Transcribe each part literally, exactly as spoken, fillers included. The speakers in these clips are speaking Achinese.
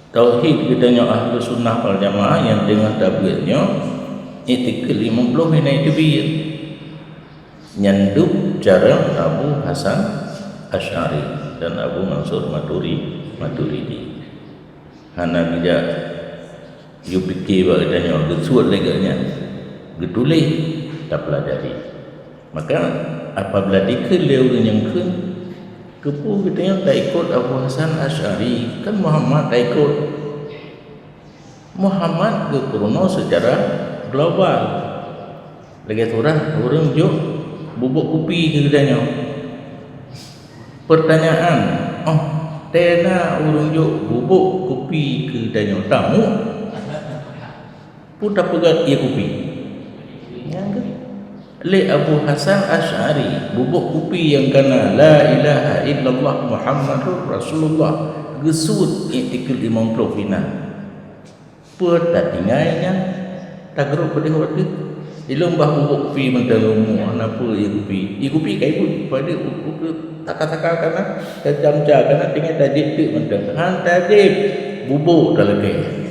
Tauhid geutanyoe Ahlussunnah wal Jamaah nyang teungoh tabeuet nyoe, i'tiqad limong ploh hana teubiet. Nyan dub cara Abu Hasan Asy'ari dan Abu Mansur Maturi-, Maturidi. Hana geujak yue pike bak geutanyoe, geusuet lé geuh nyan, geutuléh, tapeulajari. Maka, apabila dikheun lé ureuëng nyang kheun, keupeue geutanyoe taikot Abu Hasan Asy'ari, kan Muhammad taikot. Muhammad geupeurunoe seucara global. Lagée surah ureuëng jok bubok kupi keu geutanyoe. Peurtanyaan, óh tena ureuëng jok bubok kupi keu geutanyoe, tamuek? Peue tapeugah ié kupi? Nyang keu-, lé Abu Hasan Asy'ari, bubok kupi nyang kana la ilaha illallah Muhammadur Rasulullah, geusuet i'tiqad limong ploh inan. Peue tatinggai nyan, tagrôp beudôh watée. Ilôn bah bubok kupi mantong lôn muek, hana peue ié kupi. Ié kupi ka ibuet, padub u-, u-, taka-taka kana, tacamca kana, tinggai tajép teuk mantong. Han tajép, bubok talakée.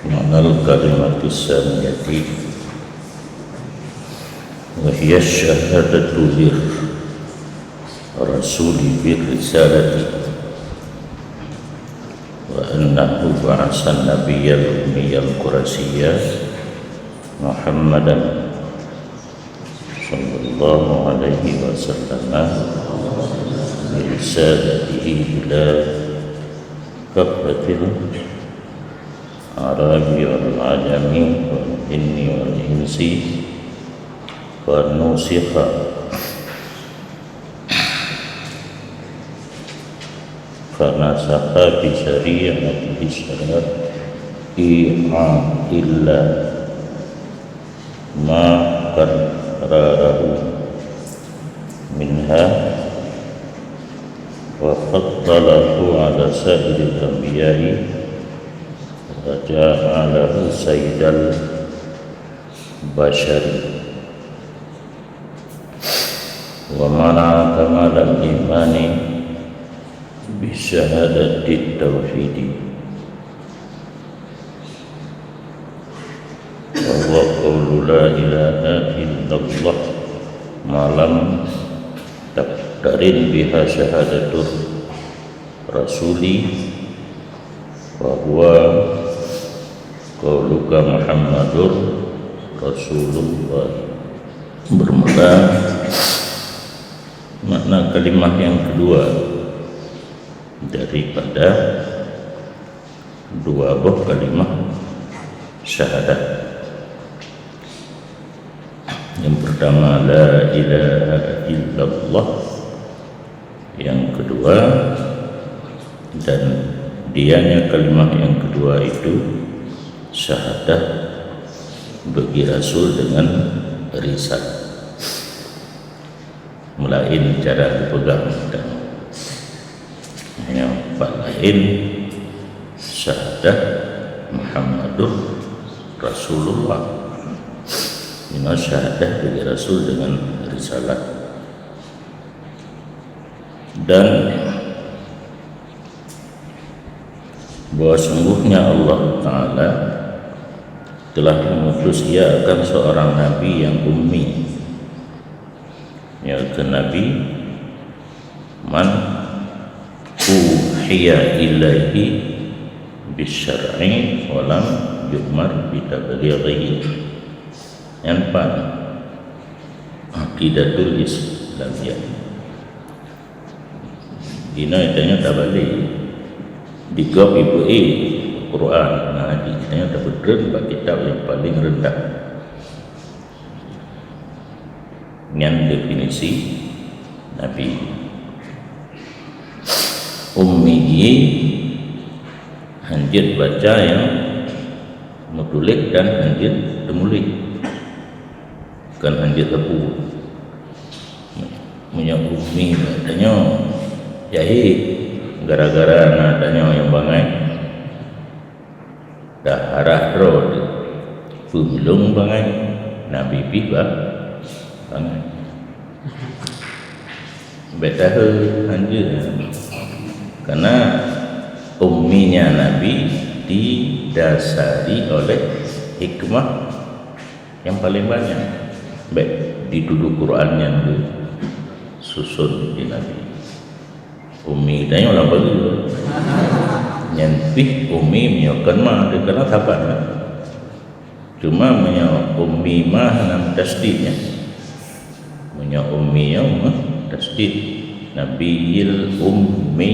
Ma'nal kalimatis tsaniyati, wa hiya syahadatu lir rasuli bir risalati, wa annahu ba'atsan nabiyyal ummiyal qurasyiyya Muhammadan sallallahu alaihi wasallam bi risalatihi ila kaffatil arabi wal ajami wal jinni wal insi, fa nusikha, fa nasakha bi syari'atihi syara'i'a illa ma qarrarahu minha, wa faddalahu ala sa'iril anbiya'i, wa ja'alahu sayyidal basyari, wa mana'a kamalal imani bi syahadatit tauhidi. Wa huwa qaulu la ilaha illallah ma lam taqtarin biha syahadatur rasuli, fa huwa qauluka Muhammadur Rasulullah. Bermula makna kalimah yang kedua daripada dua boh kalimah syahadat. Yang pertama, la ilaha illallah. Yang kedua, dan dianya kalimah yang kedua itu syahadat bagi Rasul dengan risalah. Meulaén cara geupeugah mantong. Nyang pat laén syahadat Muhammadur Rasulullah. Inoe syahadat bagi Rasul dengan risalah. Dan bahwa sungguhnya Allah Ta'ala telah mengutus Ia akan seorang nabi yang ummi, yaitu Nabi man uhiya ilaihi bisyar'i wa lam yu'mar bitablighihi. Nyan pat aqidatul Islamiyah. Inoe tanyoe tabalek. Di gob ibu e Quran, nah, di tanyoe tapeutreun bak kitab nyang paling rendah. Nyan definisi Nabi. Ummi, hanjeuet baca nyang meutuléh dan hanjeuet teumuléh. Bukan hanjeuet sapeue. Meunyoe ummi tanyoe jahé gara-gara na tanyoe nyang bangai. Taharah droe teuh, peumeulông bangai, Nabi pih ba-, bangai. Bèk tahe hanjeuet. Karena umminya Nabi didasari oleh hikmah yang paling banyak. Bèk dituduh Quran nyan disusun di Nabi. Ummi tanyoe lam bageue. Nyan pih ummi meunyoe kon ma, teuka na saban. Cuma meunyoe ummi ma hana meutasydid nyan. Meunyoe ummi nyoe meutasydid. Nabiyil ummi.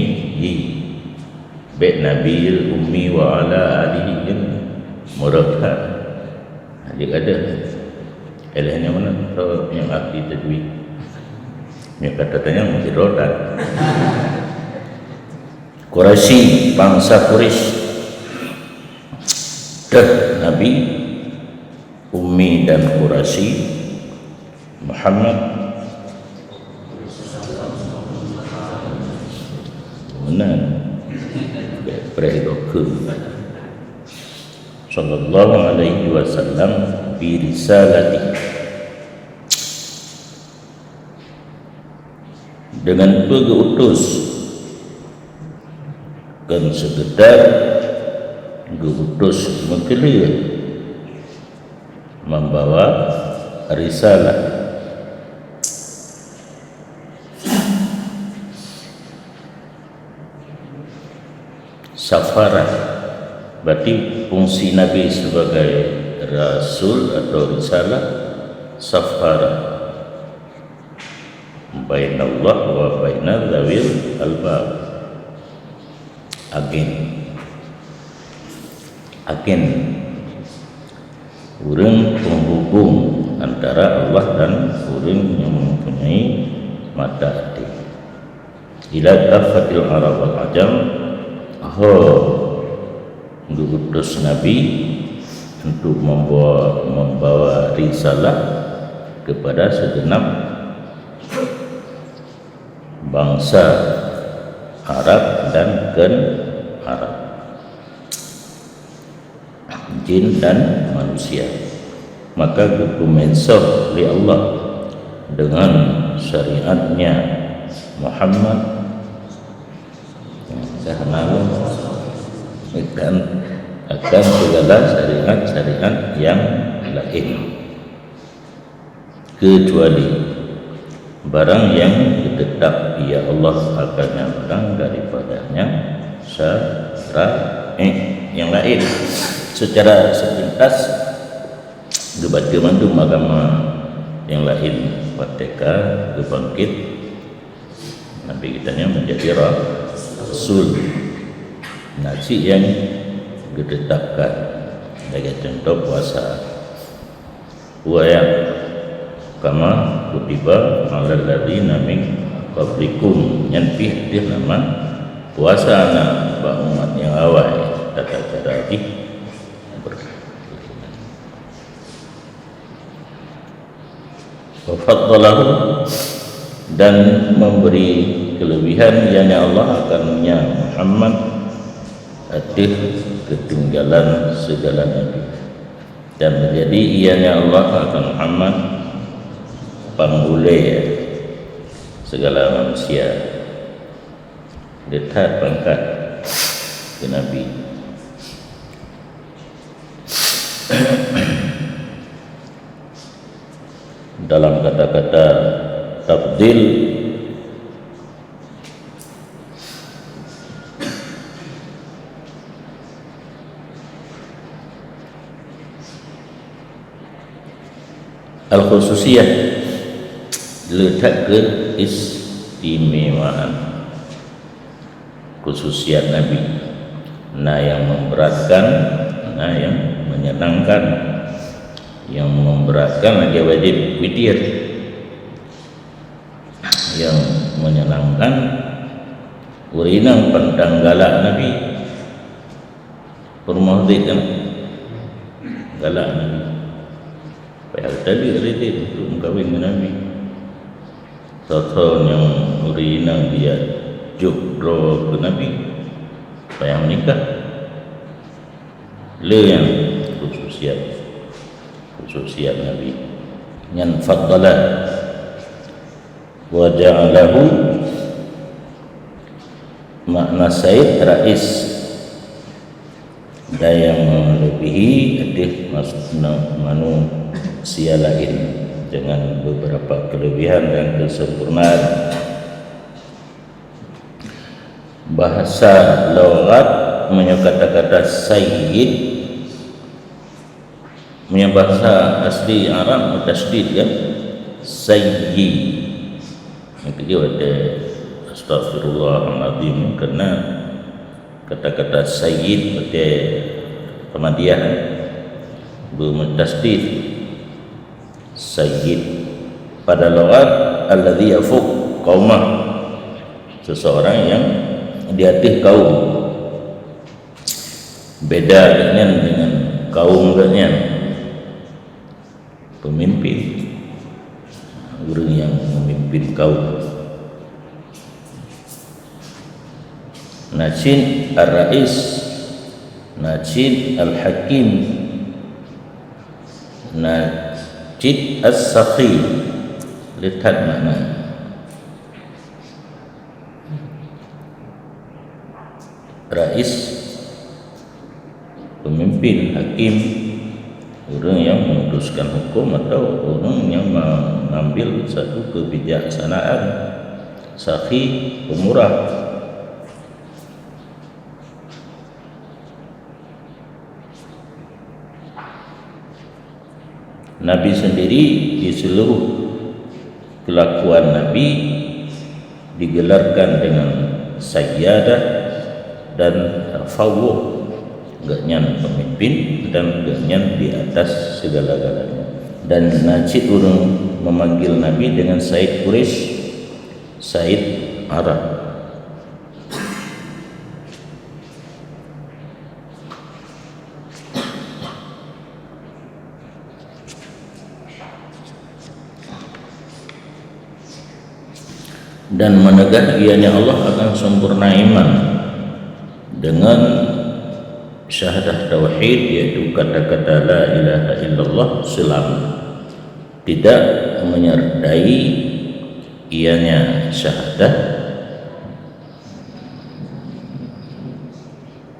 Bèk nabiyil ummi wa ala alihi kan. Murah that. Ha, jeuet ada. Eleh nyoe meunan, tho nyang ahli tajwid. Nyoe kata tanyong meusidroe that. Quraisy, bangsa Quraisy. Teuh Nabi, ummi dan Quraisy, Muhammad. Meunan. Bèk preh dokeu. Sallallahu alaihi wasallam bi risalati. Deungon peue geu-utus? Kon seukeutar geu-utus meukeuleuh membawa risalah. Safara. Berarti fungsi Nabi sebagai rasul atau risalah, safara. Bainallah wa baina dzawil albab. Agen. Agen. Ureuëng penghubung antara Allah dan ureuëng nyang mempunyai mata até. Ila kaffatil Arab wal Ajam, ho geu-utus Nabi untuk membawa, membawa risalah kepada segenap bangsa Arab dan kon Arab, jin dan manusia. Maka geupeumeusah lé Allah dengan syariatnya Muhammad, akan, akan segala syariat-syariat yang lain. Kecuali barang yang ditetap, ya Allah, akannya barang daripadanya syara'i yang lain. Secara sepintas, geubaca mandum agama yang lain, watèe ka geubangkét Nabi geutanyoe menjadi ra-, rasul. Nah, cit nyang geutetapkan, lagèe contoh puasa. Wa ya, kama kutiba alal ladzina min qablikum, nyan pih deuh nama puasa na bak umat nyang awai, tata cara jih ber-, wa faddalahu, dan memberi kelebihan, yakni Allah, akannya Muhammad, ateueh keutinggalan segala nabi. Dan menjadi ianya Allah akan Muhammad pangulèe segala manusia. Deuh that pangkat keu Nabi. Dalam kata-kata tafdil, al-khususiyah, le that keistimewaan khususiat Nabi. Na nyang memberatkan, na nyang menyenangkan. Nyang memberatkan lagèe wajib witir. Nyang menyenangkan, ureueng inong pandang galak Nabi. Peurumoh udép kan? Galak Nabi. Payah teubiet riti untuk meukawen ngon Nabi. Soe-soe nyang ureueng inong biet jok droe keu Nabi, payah meunikah. Le nyang khususiat, khususiat Nabi. Nyan faddala. Wa ja'alahu, makna sayyid, rais, dan nyang melebihi ateueh mas-, na-, manusia laén dengan beberapa kelebihan dan kesempurnaan. Bahasa lughat, meunyoe kata-kata sayyid, meunyoe bahasa asli Arab meutasydid kan? Sayyi. Nyang keujeuet watèe astaghfirullahalazim, karena kata-kata sayyid watèe hamzah beumeutasydid. Sayyid. Pada lughat, alladzi yafuq qaumah, seseorang yang di ateueh kaum. Beda gobnyan dengan kaum gobnyan. Pemimpin. Ureueng nyang memimpin kaum. Na cit ar-rais, na cit al-hakim, na cit as-sakhi, le that makna. Rais, pemimpin, hakim, ureueng nyang memutuskan hukum atau ureueng nyang mengambil satu kebijaksanaan, sakhi, pemurah. Nabi sendiri di seluruh kelakuan Nabi digelarkan dengan sayyadah dan tafawuq, gobnyan pemimpin dan gobnyan di atas segala-galanya. Dan na cit ureueng memanggil Nabi dengan Sayyid Quraisy, Sayyid Arab. Dan menegah ianya Allah akan sempurna iman dengan syahadah tauhid, yaitu kata-kata la ilaha illallah, selama tidak menyertai ianya syahadah,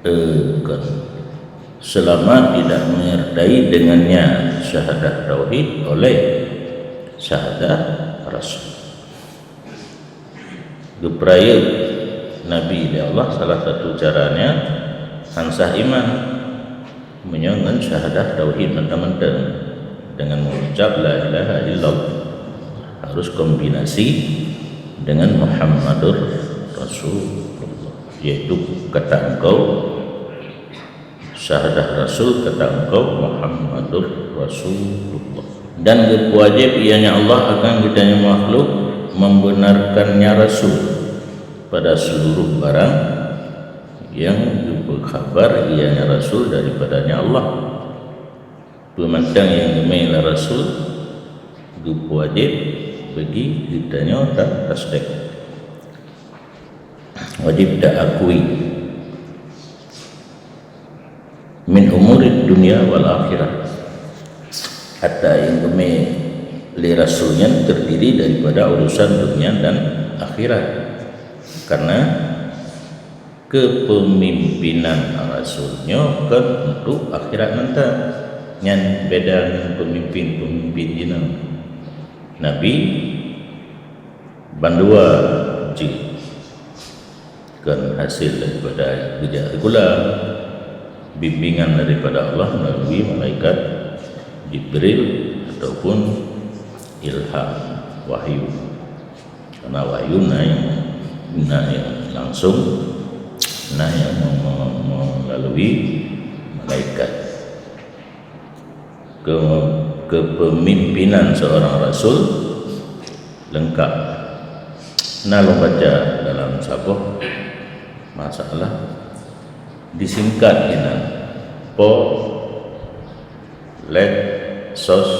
eh, bukan, selama tidak menyertai dengannya syahadah tauhid oleh syahadah rasul. Geupeurayeuk Nabi lé Allah, salah satu caranya han sah iman meunyoe ngon syahadah tauhid mantong-mantong, dengan mengucap la ilaha illallah, harus kombinasi dengan Muhammadur Rasulullah, yaitu kata engkau, syahadah rasul, kata engkau Muhammadur Rasulullah. Dan geupeuwajéb ianya Allah akan geutanyoe makhluk membenarkannya rasul pada seluruh barang yang geupeu khabar ianya rasul daripadanya Allah. Peumantang nyang geumé lé rasul geupeuwajéb bagi geutanyoe ta-, tasdék. Wajib taakui. Min umurid dunya wal akhirah. Harta nyang geumé lé rasul nyan terdiri daripada urusan dunia dan akhirat. Karena kepemimpinan rasul nyoe kon untuk akhirat mantong. Nyan beda ngon pemimpin-pemimpin jinoe. Nabi bandua jih kon hasil daripada geujak sikula, bimbingan daripada Allah melalui malaikat Jibril ataupun ilham, wahyu. Karena wahyu na nyang, na nyang langsung, na nyang me-, me-, melalui malaikat. Ke-, kepemimpinan seorang rasul lengkap. Na lôn baca dalam saboh masalah, disingkat inan, po lek sos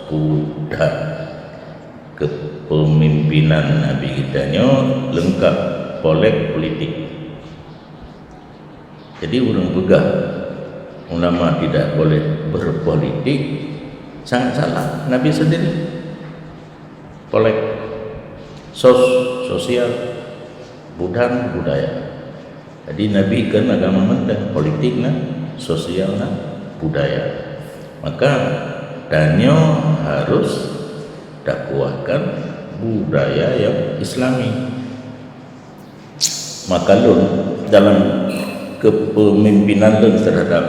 puda. Kepemimpinan Nabi geutanyoe lengkap polek politik. Jadi, ureuëng peugah ulama tidak boleh berpolitik, Sangat salah Nabi sendiri. Polek, sos, sosial, budan, budaya. Jadi Nabi kan agama mantong, politik na, sosial na, budaya. Maka tanyoe harus dakwahkan budaya yang Islami. Maka lôn dalam kepemimpinan lôn terhadap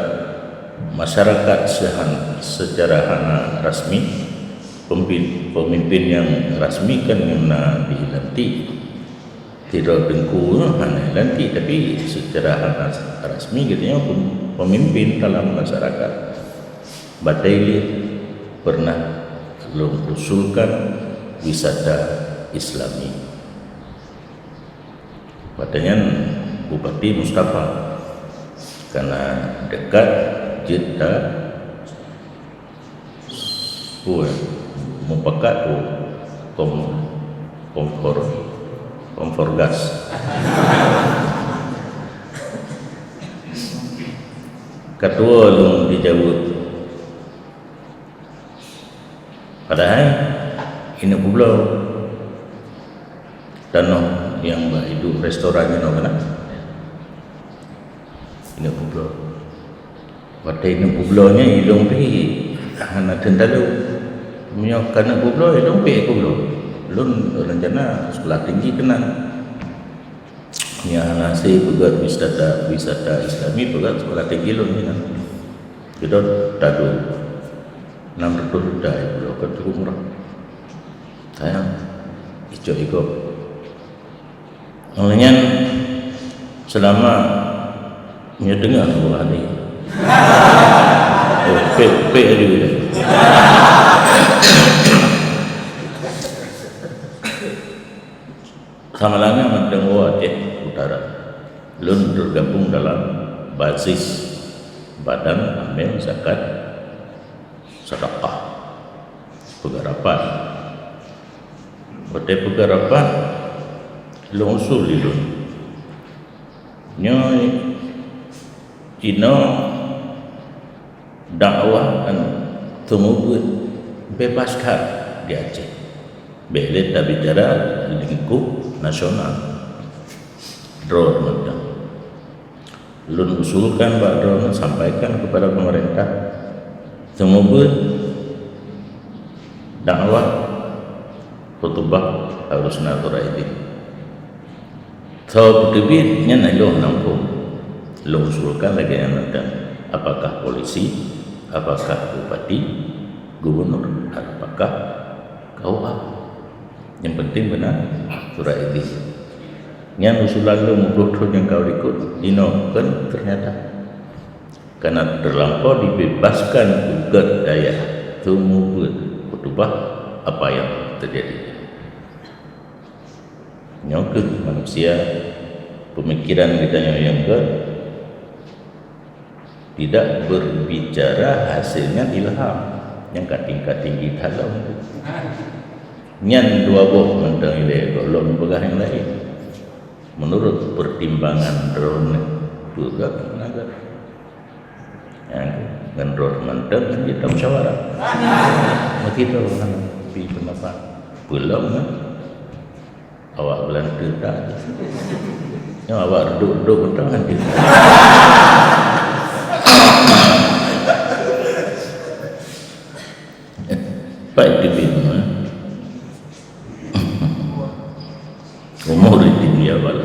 masyarakat sehan-, secara hana rasmi, pempi-, pemimpin yang rasmi kan nyang na dilantik. Sidroe teungku hana lantik, tapi secara hana rasmi geutanyoe pem-, pemimpin dalam masyarakat. Batée lé pernah lôn usulkan wisata Islami. Watée nyan Bupati Mustafa, kana dekat jeuet ta-, peue, mupakat peue, kom-, kompor, kompor gas. Ka tuwoe lôn dijaweueb. Padahai ineuk peubloe tanoh nyang bak iduek restoran nyoe keunan. Ineuk peubloe. Watée ineuk peubloe nyan ilôn pih hana teuntalo. Meunyoe ka neuk peubloe, ilôn pih peubloe. Lôn rencana sekolah tinggi keunan. Nyang hana hase peugét wisata, wisata Islami, peugét sekolah tinggi lôn keunan. Keudroe tadu. Enam ratus juta, ya Allah, kan cukup murah. Sayang, icok ikot. Oleh nyan, selama nyoe teungoh buah hati. Oh, pek, pek aju. Samalanga mantong woe Aceh Utara. Lôn tergabung dalam basis Badan Amil Zakat Sedekah. Peugah rapat. Watée peugah rapat, lôn usul lé lôn. Nyoe inoe dakwah seumeubeuet bebas that di Aceh. Bék lé tabicara lingkup nasional. Droe mantong. Lôn usulkan bak droeneuh, sampaikan kepada pemerintah, seumeubeuet dakwah khutubah harus na surat idin. Soe peuteubiet nyan lôn hana muphom. Lôn usulkan lagée nyan mantong, apakah polisi, apakah bupati, gubunur, apakah K U A. Nyang penting beuna surat idin. Nyan usulan lôn meuploh thon nyang ka likot, jinoe kon ternyata. Kana terlampau dibebaskan peugét dayah, seumeubeuet khutubah apa yang terjadi. Nyoe kheueh manusia, pemikiran geutanyoe nyang gét, tidak berbicara hasilnya ilham, nyang ka tingkat tinggi that lom. Nyan dua boh mantong ilée, gohlom peugah nyang laén. Menurut pertimbangan droeneuh, peugah na gét. Nyan, ngon droe mantong kan kita musyawarah. Meusidroe kan pi pendapat. Peulom kan? Awak beulanteue that. Nyoe awak reudôk-reudôk mantong kan. Baik, itu bingung, eh. Umur di dunia wal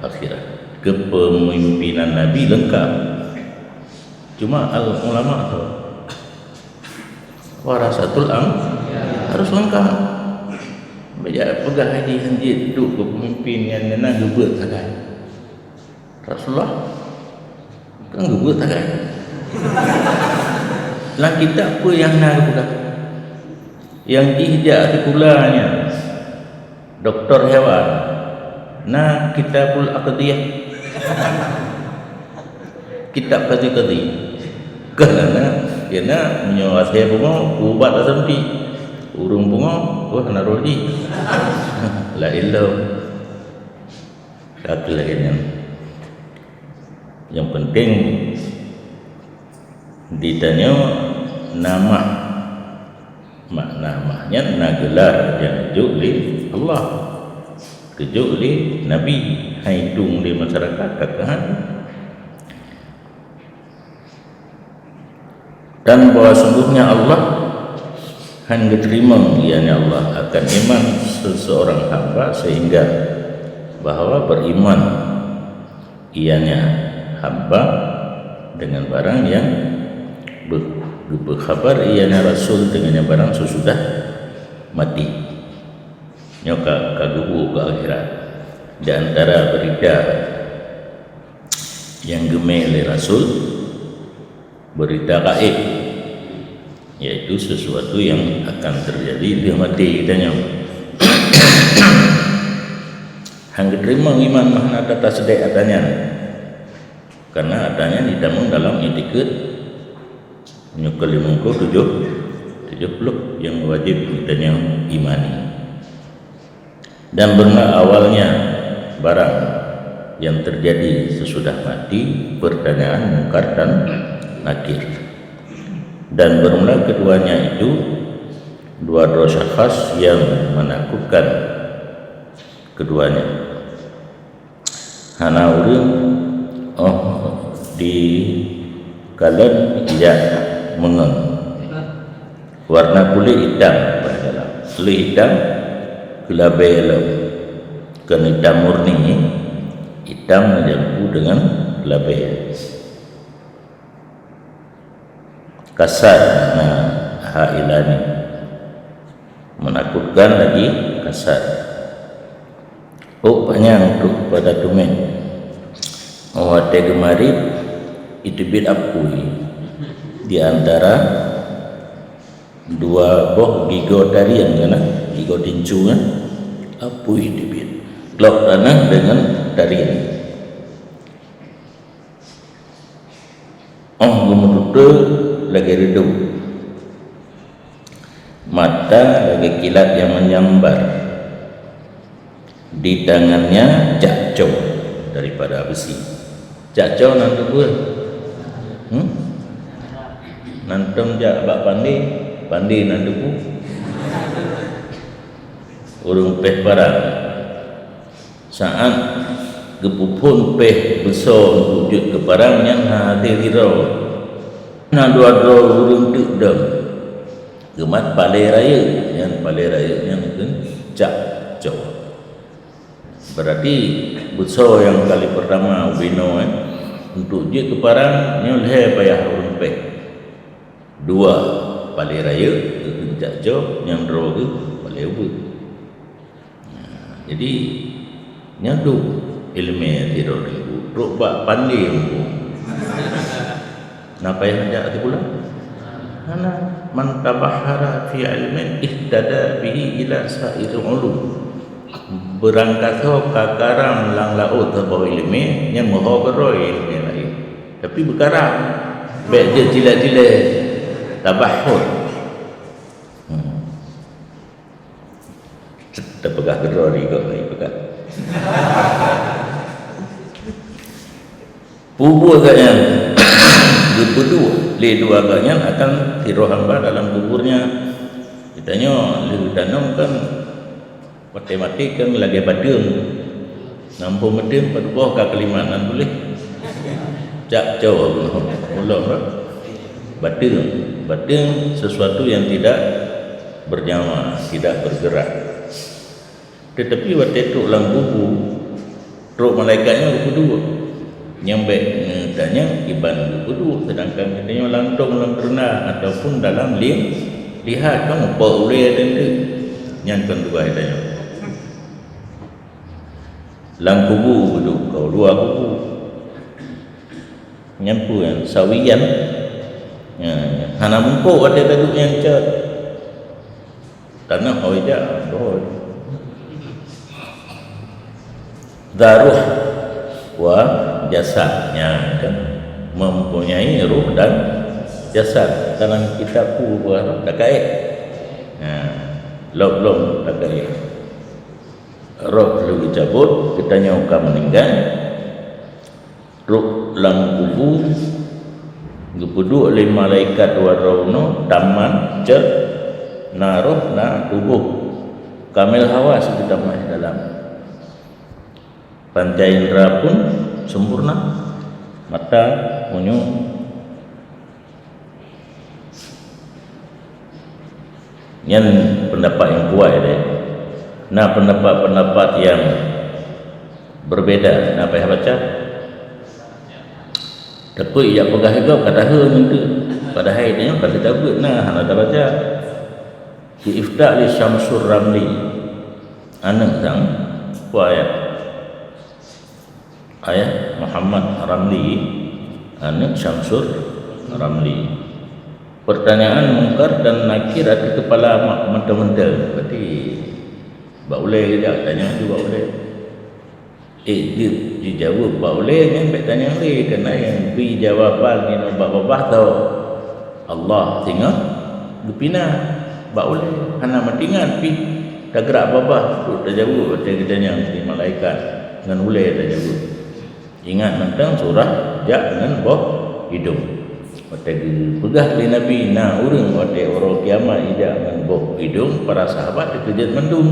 akhirat. Kepemimpinan Nabi lengkap. Cuma al-, ulama tu warasatul am harus lengkap. Bejak peugah haji hanjeuet duek keu pemimpin nyang na geubeuet sagai. Rasulullah kan geubeuet sagai. Lam kitab peue nyang na geupeugah? Nyang jih jak sikula nyan doktor hewan, na Kitabul Aqdiyah, kitab kadi-kadi. Kan na, ya na, meunyoe asai pungo, ubat asam ti. Ureuëng pungo, wah na rodi. La ilah. Ka keuh lagée nyan. Nyang penting ditanyoe nama Makna mah nyan na geular nyang geujok lé Allah, geujok lé Nabi, hai tueng lé masyarakat ka keuhan. Dan bahwa sungguhnya Allah hán geuteurimong ianya Allah akan iman seseorang hamba, sehingga bahwa beriman ianya hamba dengan barang yang be-, geupeu khabar ianya Rasul dengannya barang sesudah mati. Nyoe ka, ka geubu keu akhirat. Di antara berita nyang geumé lé Rasul, berita gaéb, yaitu sesuatu yang akan terjadi lheueh maté geutanyoe. Hán geuteurimong iman meuhana tatasdék ata nyan, karena ata nyan jitamong dalam itikeuet nyoe keulimong ploh tujoh, tujoh ploh nyang wajéb geutanyoe imani. Dan beureulah awalnya barang yang terjadi sesudah mati, pertanyaan Mungkar dan Nakir. Dan bermula keduanya itu dua droe syakhs yang menakutkan keduanya. Hana ureuëng óh dikalon jak meungon. Warna kulit itam, bahasa Arab. Kulit itam, keulabée lom. Kon itam murni, itam meujampu dengan keulabée. Kasar, nah, ha ilani. Menakutkan lagi kasar. Ôk panyang trok pada teumèn. Watèe geumarit, iteubiet apui di antara dua boh gigoe tarieng, kan, gigoe tincu, kan? Apui iteubiet. Glok tanah dengan tarieng. Óh geumeututoe lagèe reudôk, mata lagèe kilat nyang menyambar, di tangannya cakco daripada beusi. Cakco nan teupeue? Hmm? Nan tom jak bak pandé, pandé nan teupeue? Ureueng péh parang. Saát geupeuphon péh beusoe untuk jeuet keu parang nyan hase sidroe. Na dua droe ureueng teuk dong. Geumat palèe rayeuk, nyan palèe rayeuk nyan kheun cakco. Berarti beusoe nyang kali peurtama ubé noe, eh, untuk jeuet keu parang nyoe lhèe payah ureueng péh. Dua palèe rayeuk keu cakco, nyang droe geuh palèe ubeut. Nah, jadi, nyan dum ileumèe sidroe teungku. Trok bak pandé muphom. Na payah jak sikula? Hana. Man tabahhara fi ilmin ihtada bihi ila sa'iril ulum. Beurangkasoe ka karam lam laôt saboh ileumèe, nyan meuho keudroe ileumèe laén. Tapi beukaram. Bèk jeuet cilek-cilek. Tabahhur. Hmm. Tapeugah keudroe di gob lagèe peugah. Peue buet gobnyan geupeuduek lé dua gobnyan akan sidroe hamba dalam kuburnya. Geutanyoe lheueh tanom kan watèe maté kan lagèe bateueng. Nampôh meudeueng padub boh ka keulimat nan tuléh. Cakco bunoe. Ulôn, bateueng. Bateueng sesuatu yang tidak bernyawa, tidak bergerak. Tetapi watèe trok lam kubu, trok malaikat nyan geupeuduek. Nyang bèk neutanyong kiban geupeuduek, seudangkan geutanyoe lantong lam keureuna ataupun dalam lim-, lihat kan upok ulèe dan tu. Nyan kon tugaih geutanyoe. Lam kubu duek, keu luwa kubu. Nyan peue nyan? Sawian. Nyan, nyan. Hana mungkok watèe taduek nyan cot. Tanah hôi jak, hôi. Dzaruh wa jasad. Nyan kan. Mempunyai ruh dan jasad. Dalam kitab peue buah roh? Takaék. Nah, lom-lom takaék. Roh lheueh geucabot, geutanyoe ka meuninggai, trok lam kubu, geupeuduek lé malaikat dua droe nyoe, tamat cot, Na roh, na tuboh. Kamil hawas geutamah dalam. Panca indra pun sempurna. Mata, munyueng. Nyan pendapat nyang kuat deh. Na pendapat-pendapat nyang berbeda, na payah baca. Tapi jak peugah gob ka tahe nyan tu. Padahai nyoe ka teutabeuet na hana tabaca. Di ifta li Syamsur Ramli. Aneuk sang, apa ayah? Ayah Muhammad Ramli, aneuk Syamsur Ramli. Pertanyaan Mungkar dan Nakir ateueh keupala mak menteu-menteu. Berarti bak ulée geujak, tanyong tu bak ulée. Eh, ji-, jijaweueb bak ulée nyan bék tanyong lé, keureuna nyang bri jawaban nyan bak babah tho. Allah singoh geupinah bak ulée, hana meutingat pih tagrak babah untuk tajaweueb watée geutanyong di malaikat ngon ulée tajaweueb. Ingat mantong surah jak ngon boh idong. Watée geupeugah lé Nabi na ureuëng watée uroe kiamat jijak ngon boh idong, para sahabat teukeujot mandum.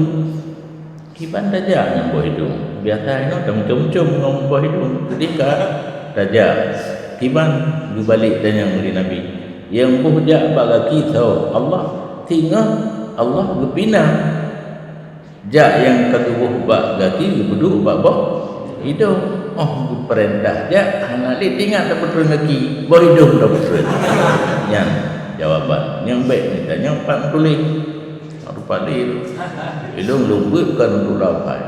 Kiban tajak ngon boh idong? Biasa inoe tamucom-com ngon boh idong. Keudeh ka tajak, kiban geubalek tanyong lé Nabi, "Nyang boh jak bak gaki soe? Allah. Singoh Allah geupinah jak nyang ka geuboh bak gaki geupeuduek bak boh idong." Oh, geupeurintah jak, hana lé teuingat tapeutreun gaki, boh idong tapeutreun. Nyan jawaban. Nyang bék neutanyong pat meutuléh. Rupa lé. Ilôn lôn beuet kon untuk lam hai.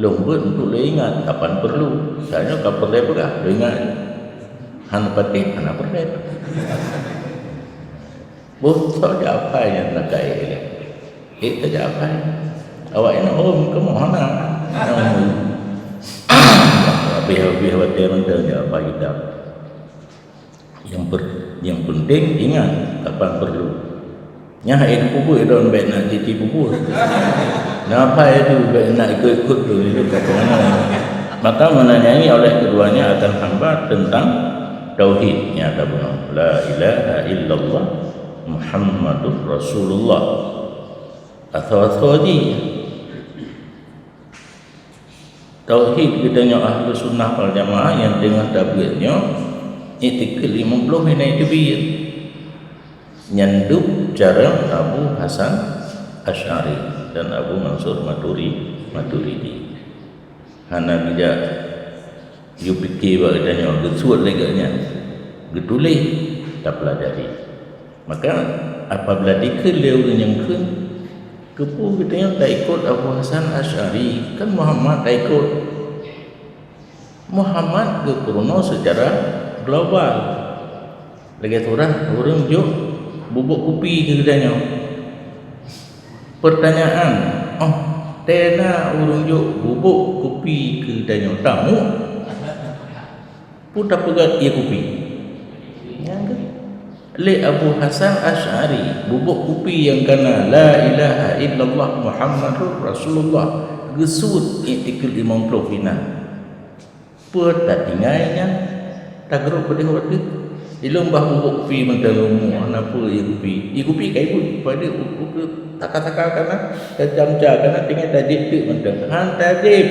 Lôn beuet untuk lôn ingat kapan perlu. Misalnya ka peureulée peugah, lôn ingat. Hana patéh, hana peureulée. Boh soe jak hai nyang na kayée ilée. Eh, tajak hai. Awak ingat, oh, kamoe hana. Habéh-habéh watée mantong jak hai idam. Yang per-, yang penting ingat kapan perlu. Nyan hai dipeubuet lôn bék nak cicém peubuet. Napa itu bék nak ikut-ikut tu, itu kata mana. Maka menanyai oleh keduanya akan hamba tentang tauhid nyata benar. La ilaha illallah Muhammadur Rasulullah. Atau-atau ji. Tauhid geutanyoe Ahlussunnah wal Jamaah nyang teungoh tabeuet nyoe, i'tikad limong ploh hana teubiet. Nyan dub carông Abu Hasan Asy'ari dan Abu Mansur Maturi-, Maturidi. Hana geujak yue pike bak geutanyoe, geusuet lé geuh nyan, geutuléh, tapeulajari. Maka, apabila dikheun lé ureuëng nyang kheun, keupeue geutanyoe taikot Abu Hasan Asy'ari, kan Muhammad taikot. Muhammad geupeurunoe seucara global. Lagée surah ureuëng jok bubôk kupi keu geutanyoe. Pertanyaan, oh, tena ureuëng jok bubôk kupi keu geutanyoe, tamu? Peue tapeugah ié kupi? Nyang keu-, lé Abu Hasan Asy'ari, bubôk kupi nyang kana la ilaha illallah Muhammadur Rasulullah geusuet i'tikad limong ploh inan. Peue tatinggai nyan, tagrôp beudeh watée. Ilôn bah bubôk kupi mantong lôn muah, na peue ié kupi. Ié kupi ka ibuet, pada u-, u-, taka-taka kana, tacamca kana, tinggai tajieb teuk mantong. Han tajieb,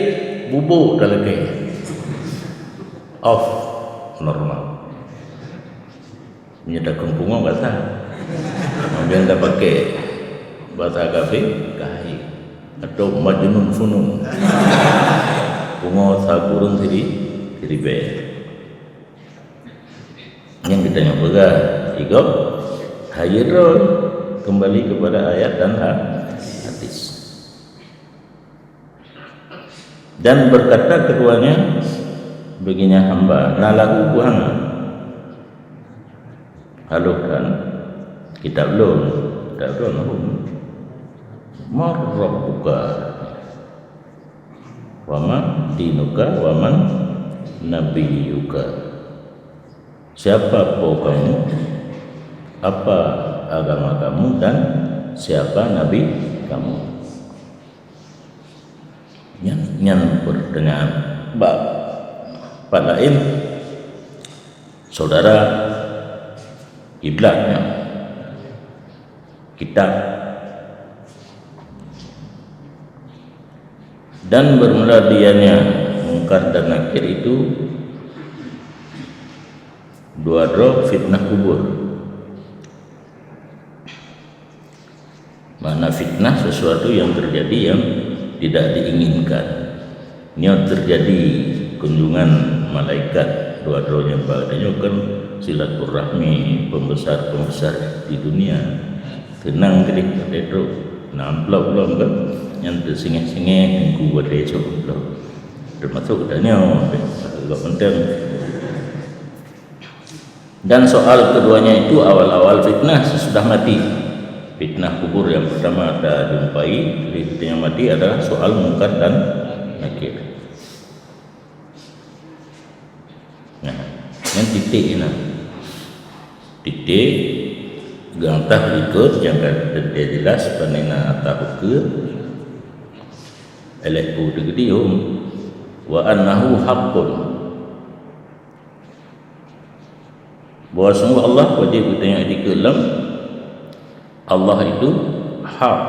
bubôk talakée. Off, normal. Meunyoe takheun pungo ka sah. Mungken tapaké basa kafé, ka hai. Atau majnun funun. Pungo sa kureueng siri-, siribée. Nyang geutanyoe peugah, igob, hayeue droe, kembali kepada ayat dan ha-, hadis. Dan berkata keduanya, "Bagi nyan hamba, na lahu buhang." Halokan kitab lôn, kitab lôn, hum. "Man rabbuka? Wa ma dinuka? Wa man nabiyyuka?" Siapa po kamu? Apa agama kamu? Dan siapa nabi kamu? Nyan, nyan pertanyaan. Bak, bak laén, saudara kiblat nyan. Kitab Dan bermula dianya Mungkar dan Nakir itu dua droe fitnah kubur. Makna fitnah sesuatu yang terjadi yang tidak diinginkan. Nyoe terjadi kunjungan malaikat dua droe nyan bak geutanyoe kan silaturahmi pembesar-pembesar di dunia. Teunang keudeh watèe trok na amplop lom kan, nyan teusingeh-singeh teungku watèe trok amplop. Teumasok geutanyoe, gak penting. Dan soal keduanya itu awal-awal fitnah sesudah mati. Fitnah kubur yang pertama tajumpai di ketika mati adalah soal Mungkar dan Nakir. Nah, nyan titik nyan. Titik gantah likot nyang ka teuntèe jelas panena tahu ke eleh pu teugeudi hom. Wa annahu haqqun. Bahwa sungguh Allah wajib geutanyoe itikeuet lom Allah itu hak.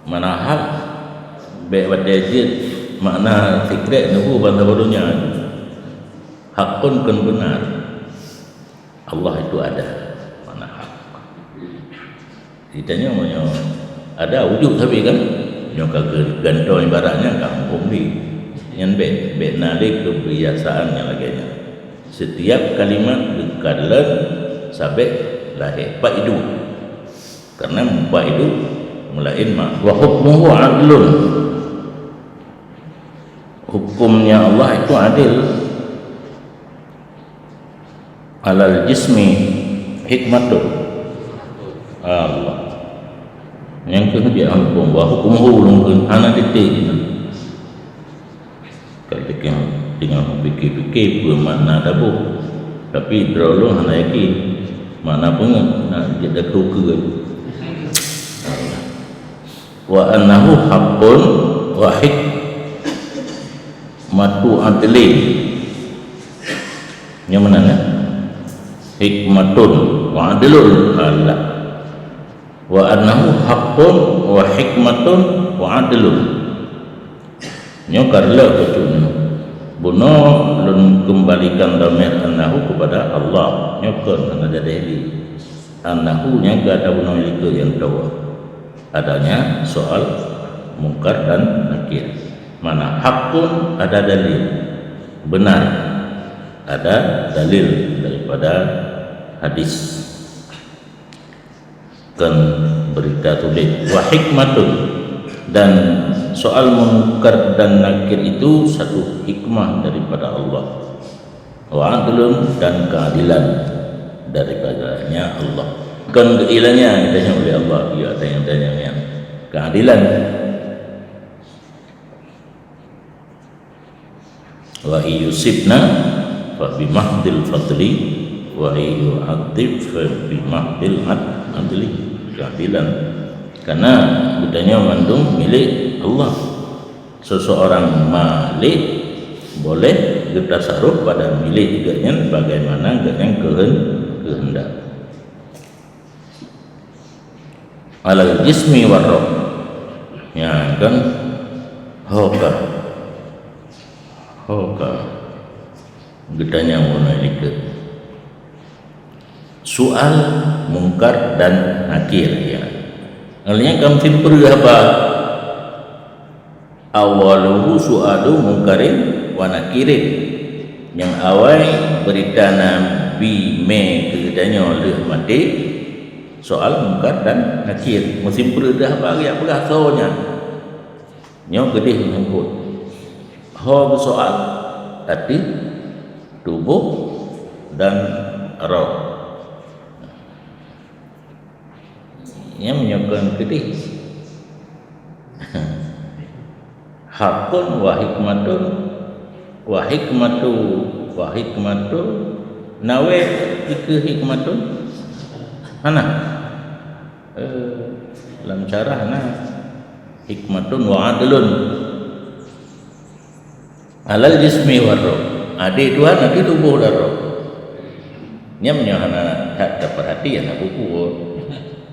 Mana hak? Bèk watèe jeuet makna sikrek neubu bansa baroe nyan. Hakun kon benar. Allah itu ada. Mana hak? Geutanyoe meunyoe ada wujud sabe kan? Nyoe ka geugantoe ibaratnya ka hom lé. Nyan bèk, bèk na lé keubiasaan nyang lagèe nyan. Setiap kalimat geukalon sabé lahé. Pak Idu. Karena mupa itu melain ma-, wa hukmuhu adlun. Hukumnya Allah itu adil. Alal jismi hikmatun. Allah. Nyang keuh dia hukum, wa hukmuhu ulun keuh hana titik gitu. Ka teungoh, teungoh pikir-pikir peue makna taboh. Tapi droe lôn hana yakin. Makna peue nak jadi tukeue. Wa annahu haqqun wa hikmatu adlin. Nyang mana, ya? Hikmatun wa adlun. Alah. Wa annahu haqqun wa hikmatun wa adlun. Nyoe ka reuloh bacut nyoe. Bunoe lôn keumbalikan dhamir annahu kepada Allah. Nyoe kon hana jadi lé. Annahu nyan ka ada bunoe likot nyang tawa. Adanya soal Mungkar dan Nakir. Mana haqqun ada dalil. Benar. Ada dalil daripada hadis. Kon berita tuléh. Wa hikmatun, dan soal Mungkar dan Nakir itu satu hikmah daripada Allah. Wa adlun, dan keadilan daripadanya Allah. Kon keuilannya ditanya oleh Allah, ya, tanya-tanya yang keadilan. Wa in yusibna fa bimahdil fadli, wa in yu'adzib fa bimahdil ad-, adli. Keadilan. Karena geutanyoe mandum milék Allah. Seseorang malik boleh geutasaruf pada milék geuhnyan bagaimana geuhnyan keuheun-, keuheundak. Alal jismi war ruh. Ya kan? Ho ka. Ho ka. Geutanyong bunoe likot. Soal Mungkar dan Nakir, ya. Artinya kamoe simpeue haba. Awwaluhu su'alu Mungkarin wa Nakirin. Nyang awai beurita Nabi mé keu geutanyoe lheueh maté, soal Mungkar dan Nakir. Meusimpeue deuh haba geujak peugah soe nyan. Nyoe keudeh meuseubut. Ho geusoal ateueh tuboh dan roh. Nyan meunyoe kon keudeh. Haqqun wa hikmatun, wa hikmatu, wa hikmatun. Nawé dikeue hikmatun? Hana. Eh, lam syarah na. Hikmatun wa adlun. Alal jismi war ruh. Adé Tuhan, adé tuboh dan roh. Nyan meunyoe hana that tapeurhati, hana kuku.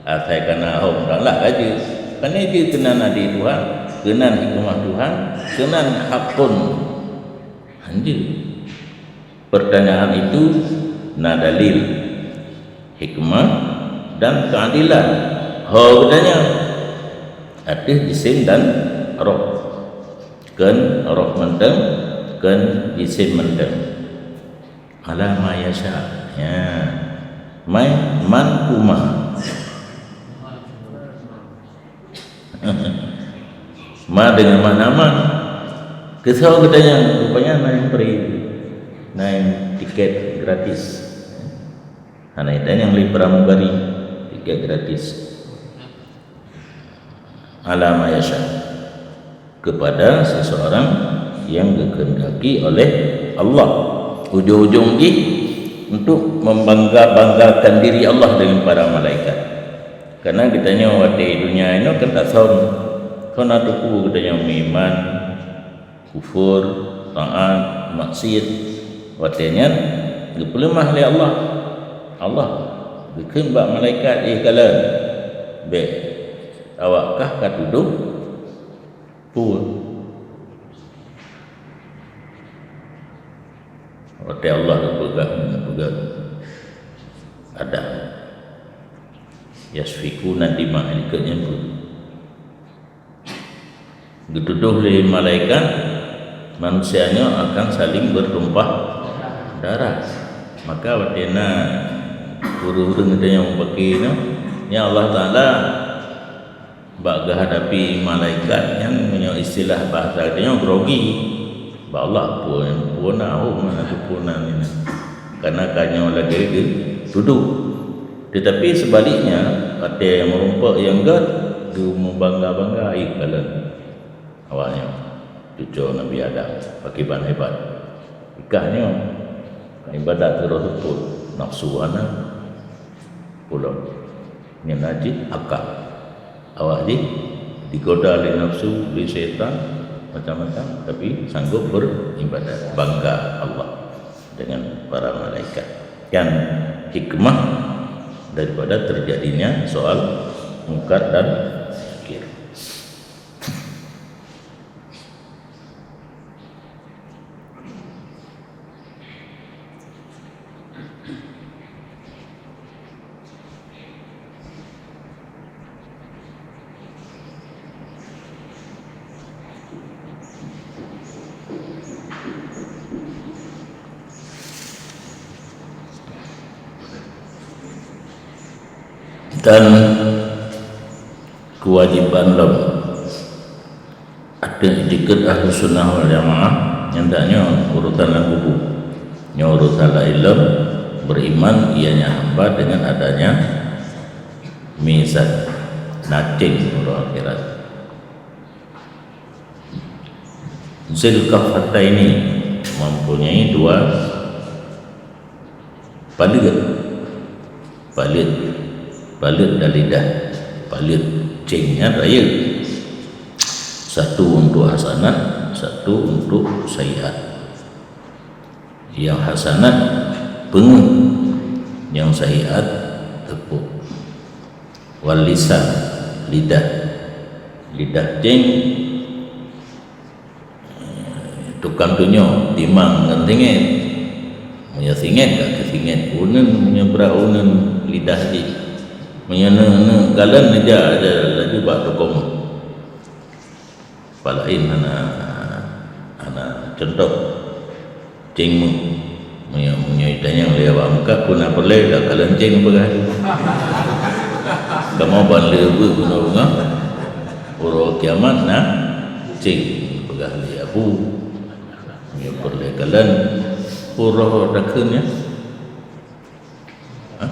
Asai kana hom galak aja. Kan jih keunan adé Tuhan. Keunan hikmah Tuhan, keunan haqqun. Hanjeuet. Pertanyaan itu na dalil, hikmah, dan keadilan. Ho geutanyong ateueh jisim dan roh. Kheun roh mantong, kheun jisim mantong. Ala ma yasha. Ya. Mai man kuma. Ma deungon makna man. Keu soe geutanyong, rupanya na nyang free. Na nyang tiket gratis. Hana geutanyong lé pramugari, tiket gratis. Ala ma yasha. Kepada seseorang yang dikehendaki oleh Allah. Ujong-ujong jih untuk membangga-banggakan diri Allah dengan para malaikat. Karena geutanyoe watèe dunia inoe kan tasöm. Kon na teupeu geutanyoe meuiman, kufur, taat, maksiat. Watèe nyan geupeuleumah lé Allah. Allah geukheun bak malaikat jih, "Kalon, bèk awak kah ka tudoh peue?" Watèe Allah geupeugah, geupeugah Adam, "Yasfikuna dima," likot nyan peue? Geutudoh lé malaikat, manusia nyoe akan saling bertumpah darah. Maka watèe na ureueng-ureueng geutanyoe mubangke nyoe, nyan Allah Taala bak geuhadapi malaikat nyan, meunyoe istilah bahasa geutanyoe, grogi. Bak Allah, peue, peue na, oh, mana tu peue na ni na. Karena ka nyoe lagèe geutudoh. Tetapi sebaliknya, watèe meurumpok nyang göt, geumeubangga-bangga, "Ih, kalon awak nyoe, cuco Nabi Adam, pakriban hebat." Ikah nyoe, ibadat keu roh seupôt, nafsu hana pulang. Nyan na cit akal. Awak jih digoda lé nafsu, lé syaitan, macam-macam, tapi sanggup beribadat, bangga Allah dengan para malaikat. Kan hikmah daripada terjadinya soal Mungkar dan Nakir. Dan kewajiban lom ateueh iktikeuet Ahlussunnah wal Jamaah, nyan dak nyoe urusan lam kubu. Nyoe urusan laén lom, beriman ianya hamba dengan adanya mizan, na céng uroe akhirat. Zil kaffataini, mempunyai dua paleuet. Paleuet, paleuet dan lidah. Paleuet céng nyan rayeuk. Satu untuk hasanat, satu untuk sayyiat. Nyang hasanat peungeuh, nyang sayyiat teupok. Wal lisan, lidah. Lidah céng tukang tunyok, timang ngon singét. Meunyoe singét, ka keu singét uneun, meunyoe brat uneun, lidah jih. Meunyoe neuk-neuk kalon, jijak aja laju bak tukang. Palaén hana, hana cuntoh. Céng meuh. Meunyoe, meunyoe itanyong lé awak Mekah, "Peue na peureulèe?" Dak kalon céng peugah. Kamoe ban le beuh bunoe beungoh. Uroe kiamat na céng peugah lé Abu. Meunyoe peureulèe kalon, uroe takheun nyan. Ha?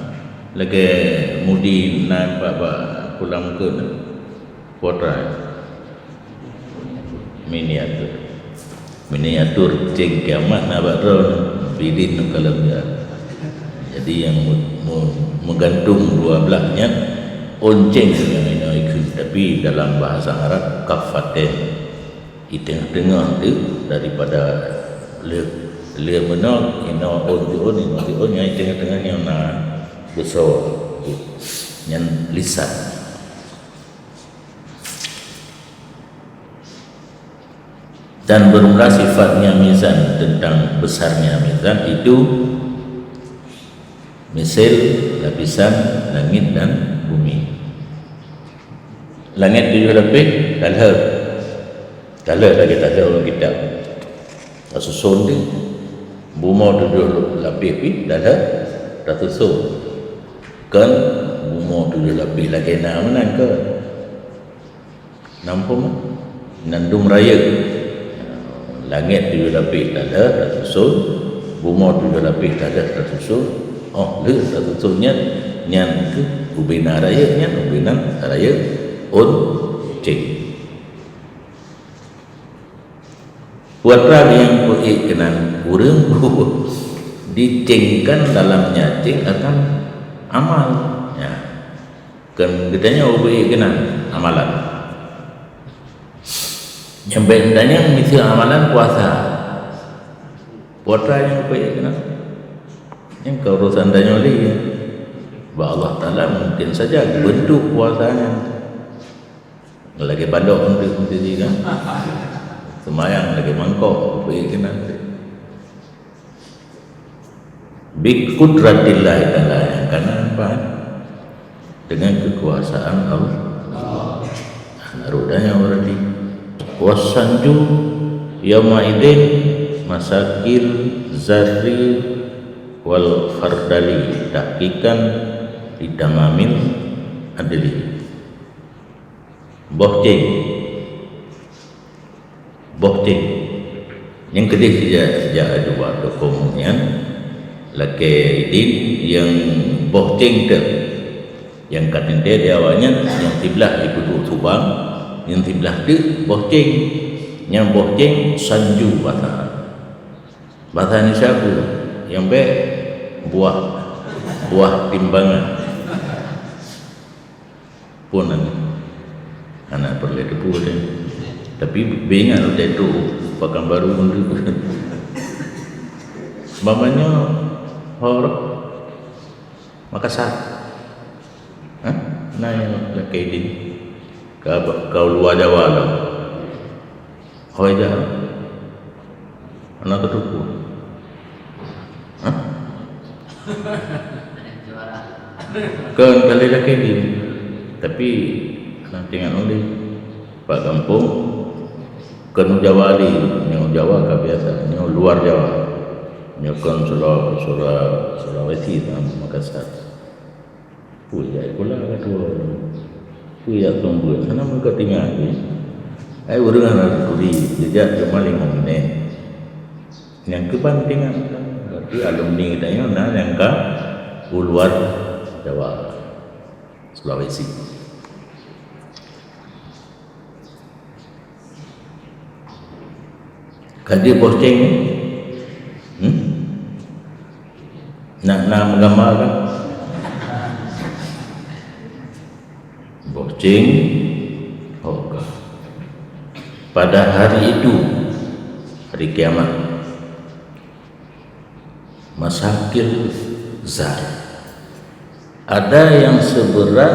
Lagèe Mudi na bak, bak Kuala Mukun na. Kuota. Miniatur. Miniatur céng kiamat na bak droe. Bidin kalon dia. Jadi nyang me-, me-, meugantung dua blah nyan, ôn céng nyang inoe ikheun, tapi dalam bahasa Arab kaffatain. Di teungoh-teungoh tu daripada le, le meunoe, inoe ôn siôn, inoe siôn, nyang di teungoh-teungoh nyan na beusoe. Nyan lisan. Dan bermula sifatnya mizan tentang besarnya mizan itu misal lapisan langit dan bumi. Langét tujoh lapéh, talah. Talah lagée talah ureuëng kitab. Tasuson tu, bumoe tujoh lapéh pih talah tasuson. Kan bumoe tujoh lapéh lagée na meunan kan. Nampak? Nan dum rayeuk. Langét tujoh lapéh talah tasuson, bumoe tujoh lapéh talah tasuson. Oh, lheueh tasuson nyan, nyan keuh ubena rayeuk nyan, ubena rayeuk ôn céng. Peue atra nyang peuék keunan ureuëng dicéngkan dalam nyacéng akan amal. Ya. Kan geutanyoe ubé keunan amalan. Nyang bék tanyong miseue amalan puasa. Puasa nyang ubé keunan. Nyang ka urosan tanyoe lé. Bak Allah Taala mungkin saja bentuk puasa nyan. Lagée balok untuk untuk jih kan. Semayang lagée mangkok ubé keunan. Bi qudratillahi ta'ala, nyang kana nampak dengan kekuasaan Allah. Nah, rudanya berarti. Wasanju yauma idzin masakil zarri wal khardali tahqiqan litamamil adli. Boh céng. Boh céng. Nyang keudeh sijak, sijak dua toko nyan, lakée idin nyang boh céng teuh. Nyang ka teuntée di awaknyan, nyang siblah jipeuduek subang, nyang siblah teuk boh céng. Nyang boh céng sanju basa. Basa Indonesia peue? Nyang bék buah, buah timbangan. Pun hana peureulée teupeu deh. Tapi beuingat watée trok Pakanbaru nyoe. Bamanyoe hor Makassar. Hah? Na nyang lakée idin ka, ka luwa Jawa lom. Hôi dah. Aneuk ketuku. Hah? Kon kali laki ni. Tapi aneuk tinggai ulih. Pak gampông kon Jawa li, nyoe Jawa ka biasa, nyoe luar Jawa. Nyoe kon Sula-, Sula-, Sulawesi, Makassar. Peue jak sikula ka tuwoe? Peue jak sumbeuen? Hana meukat tinggai. Ai ureuëng hana turi, jijak cuma limong menit. Nyang keuban tinggai, berarti alumni geutanyoe na nyang ka u luar Jawa, Sulawesi. Ka jeuet boh céng? Hmm? Nak na meugambar kan? Boh céng, ho ka. Pada hari itu, hari kiamat, masakil zar. Ada yang seberat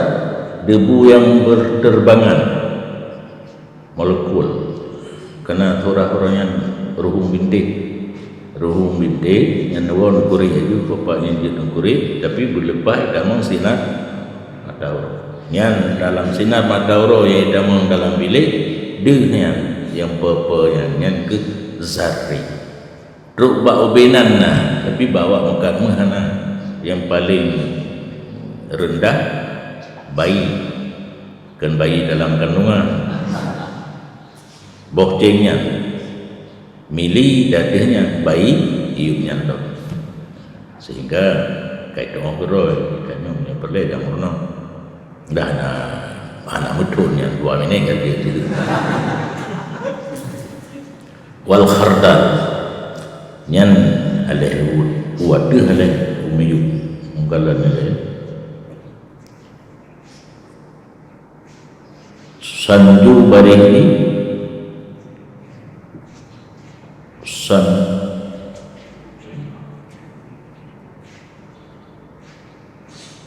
debu yang berterbangan. Molekul. Kana surah-surah nyan ruhueng bintéh. Ruhueng bintéh nyan dua nukuri aju, papa nyan jeuet nukuri, tapi beuleupah tamong sinar mata uroe. Nyan dalam sinar mata uroe nyang tamong dalam bilék, deuh nyan nyang peue-peue nyan, nyan keuh zarri. Trok bak ubé nan na, tapi bak awak meukat meuh hana. Nyang paleng reundah bayi, kon bayi dalam kandungan. Boh céng nyan, mili di ateueh nyan bayi iyup nyan lom. Sehingga kai teungoh keudroe, tanyoe nyang peureulée nyang meurunoe. Dah na, hana meuthon nyan dua minét ka jeuet. Wal khardal. Nyan aléh u-, u ateueh aléh u miyueb. Meukalon aléh. Sanju barih di san-,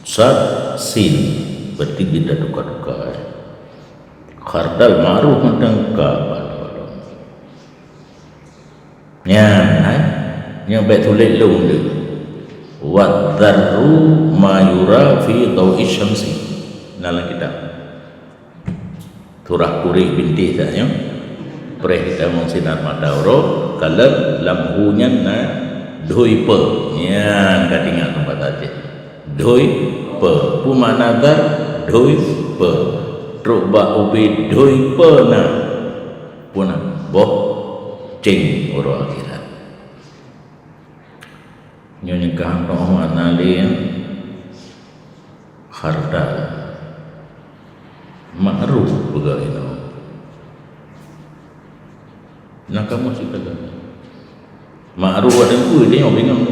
Sad, sin, berarti kita tukar-tukar. Khardal ma'ruf mantong ka balon. Nyan, hai. Nyoe bèk tuléh lôn deuh. "Wa dzarru ma yura fi dhau'i syamsi." Na lam kitab. Surah Quraish binti dah nyoe. Preh tamong sinar mata uroe, kalon lam hu nyan na dhui pe. Nyan ka tinggai teumpat Aceh. Dhui pe. Peue makna dzar? Dhui pe. Trok bak ubé dhui pe na. Peue na? Boh céng uroe akhirat. Nyoe nyang ka hana makna lé, khardal. Ma'ruf peugah inoe. Na kamoe sikalon. Ma'ruf ada peue, dia nyoe bingung.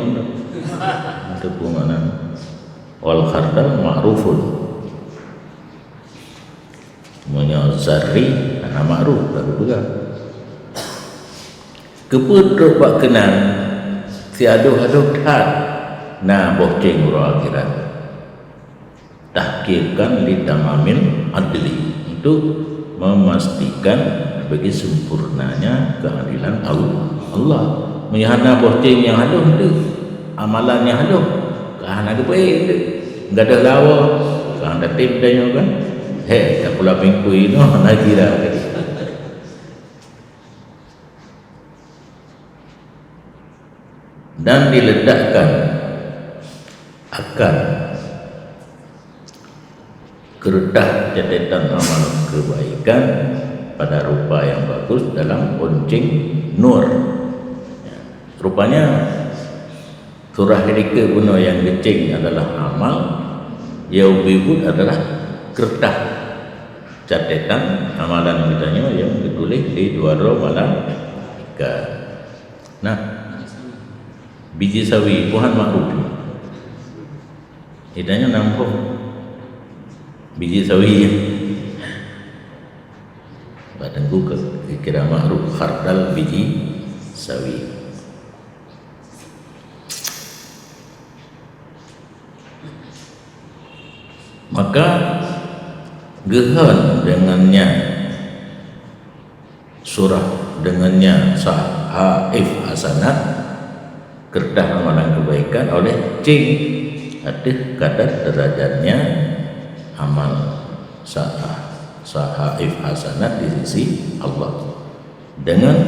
Ada peue makna? Wal khardal ma'rufun. Meunyoe zarri, hana ma'ruf, baru peugah. Keupeue trok bak keunan, siadoh-adoh that na boh céng uroe akhirat. Tahqiqan li tamamil adli, untuk memastikan bagi sempurnanya keadilan Al-, Allah. Meunyoe hana boh céng nyang adoh teuh, amalan nyang adoh, ka hana geupeu teuh. Gadôh lawa, ka hana tem tanyoe kan. He, ka pula pingkui noh, hana kira tadi. Dan diletakkan akan keureutah catatan amal kebaikan pada rupa yang bagus dalam ôn céng nur. Rupanya, surah keudikeue bunoe nyang geucéng adalah amal, nyang ubé buet adalah keureutah catatan amalan geutanyoe nyang geutuléh di dua droe malaikat. Nah, biji sawi, peue han ma'ruf. Geutanyoe na muphom biji sawi. Bak teungku ka kira ma'ruf khardal biji sawi. Maka geuhon deungon nyan surah, deungon nyan sahaif hasanat, keureutah amalan kebaikan oleh céng ateueh kadar derajatnya amal sa-, sahaif hasanat di sisi Allah. Deungon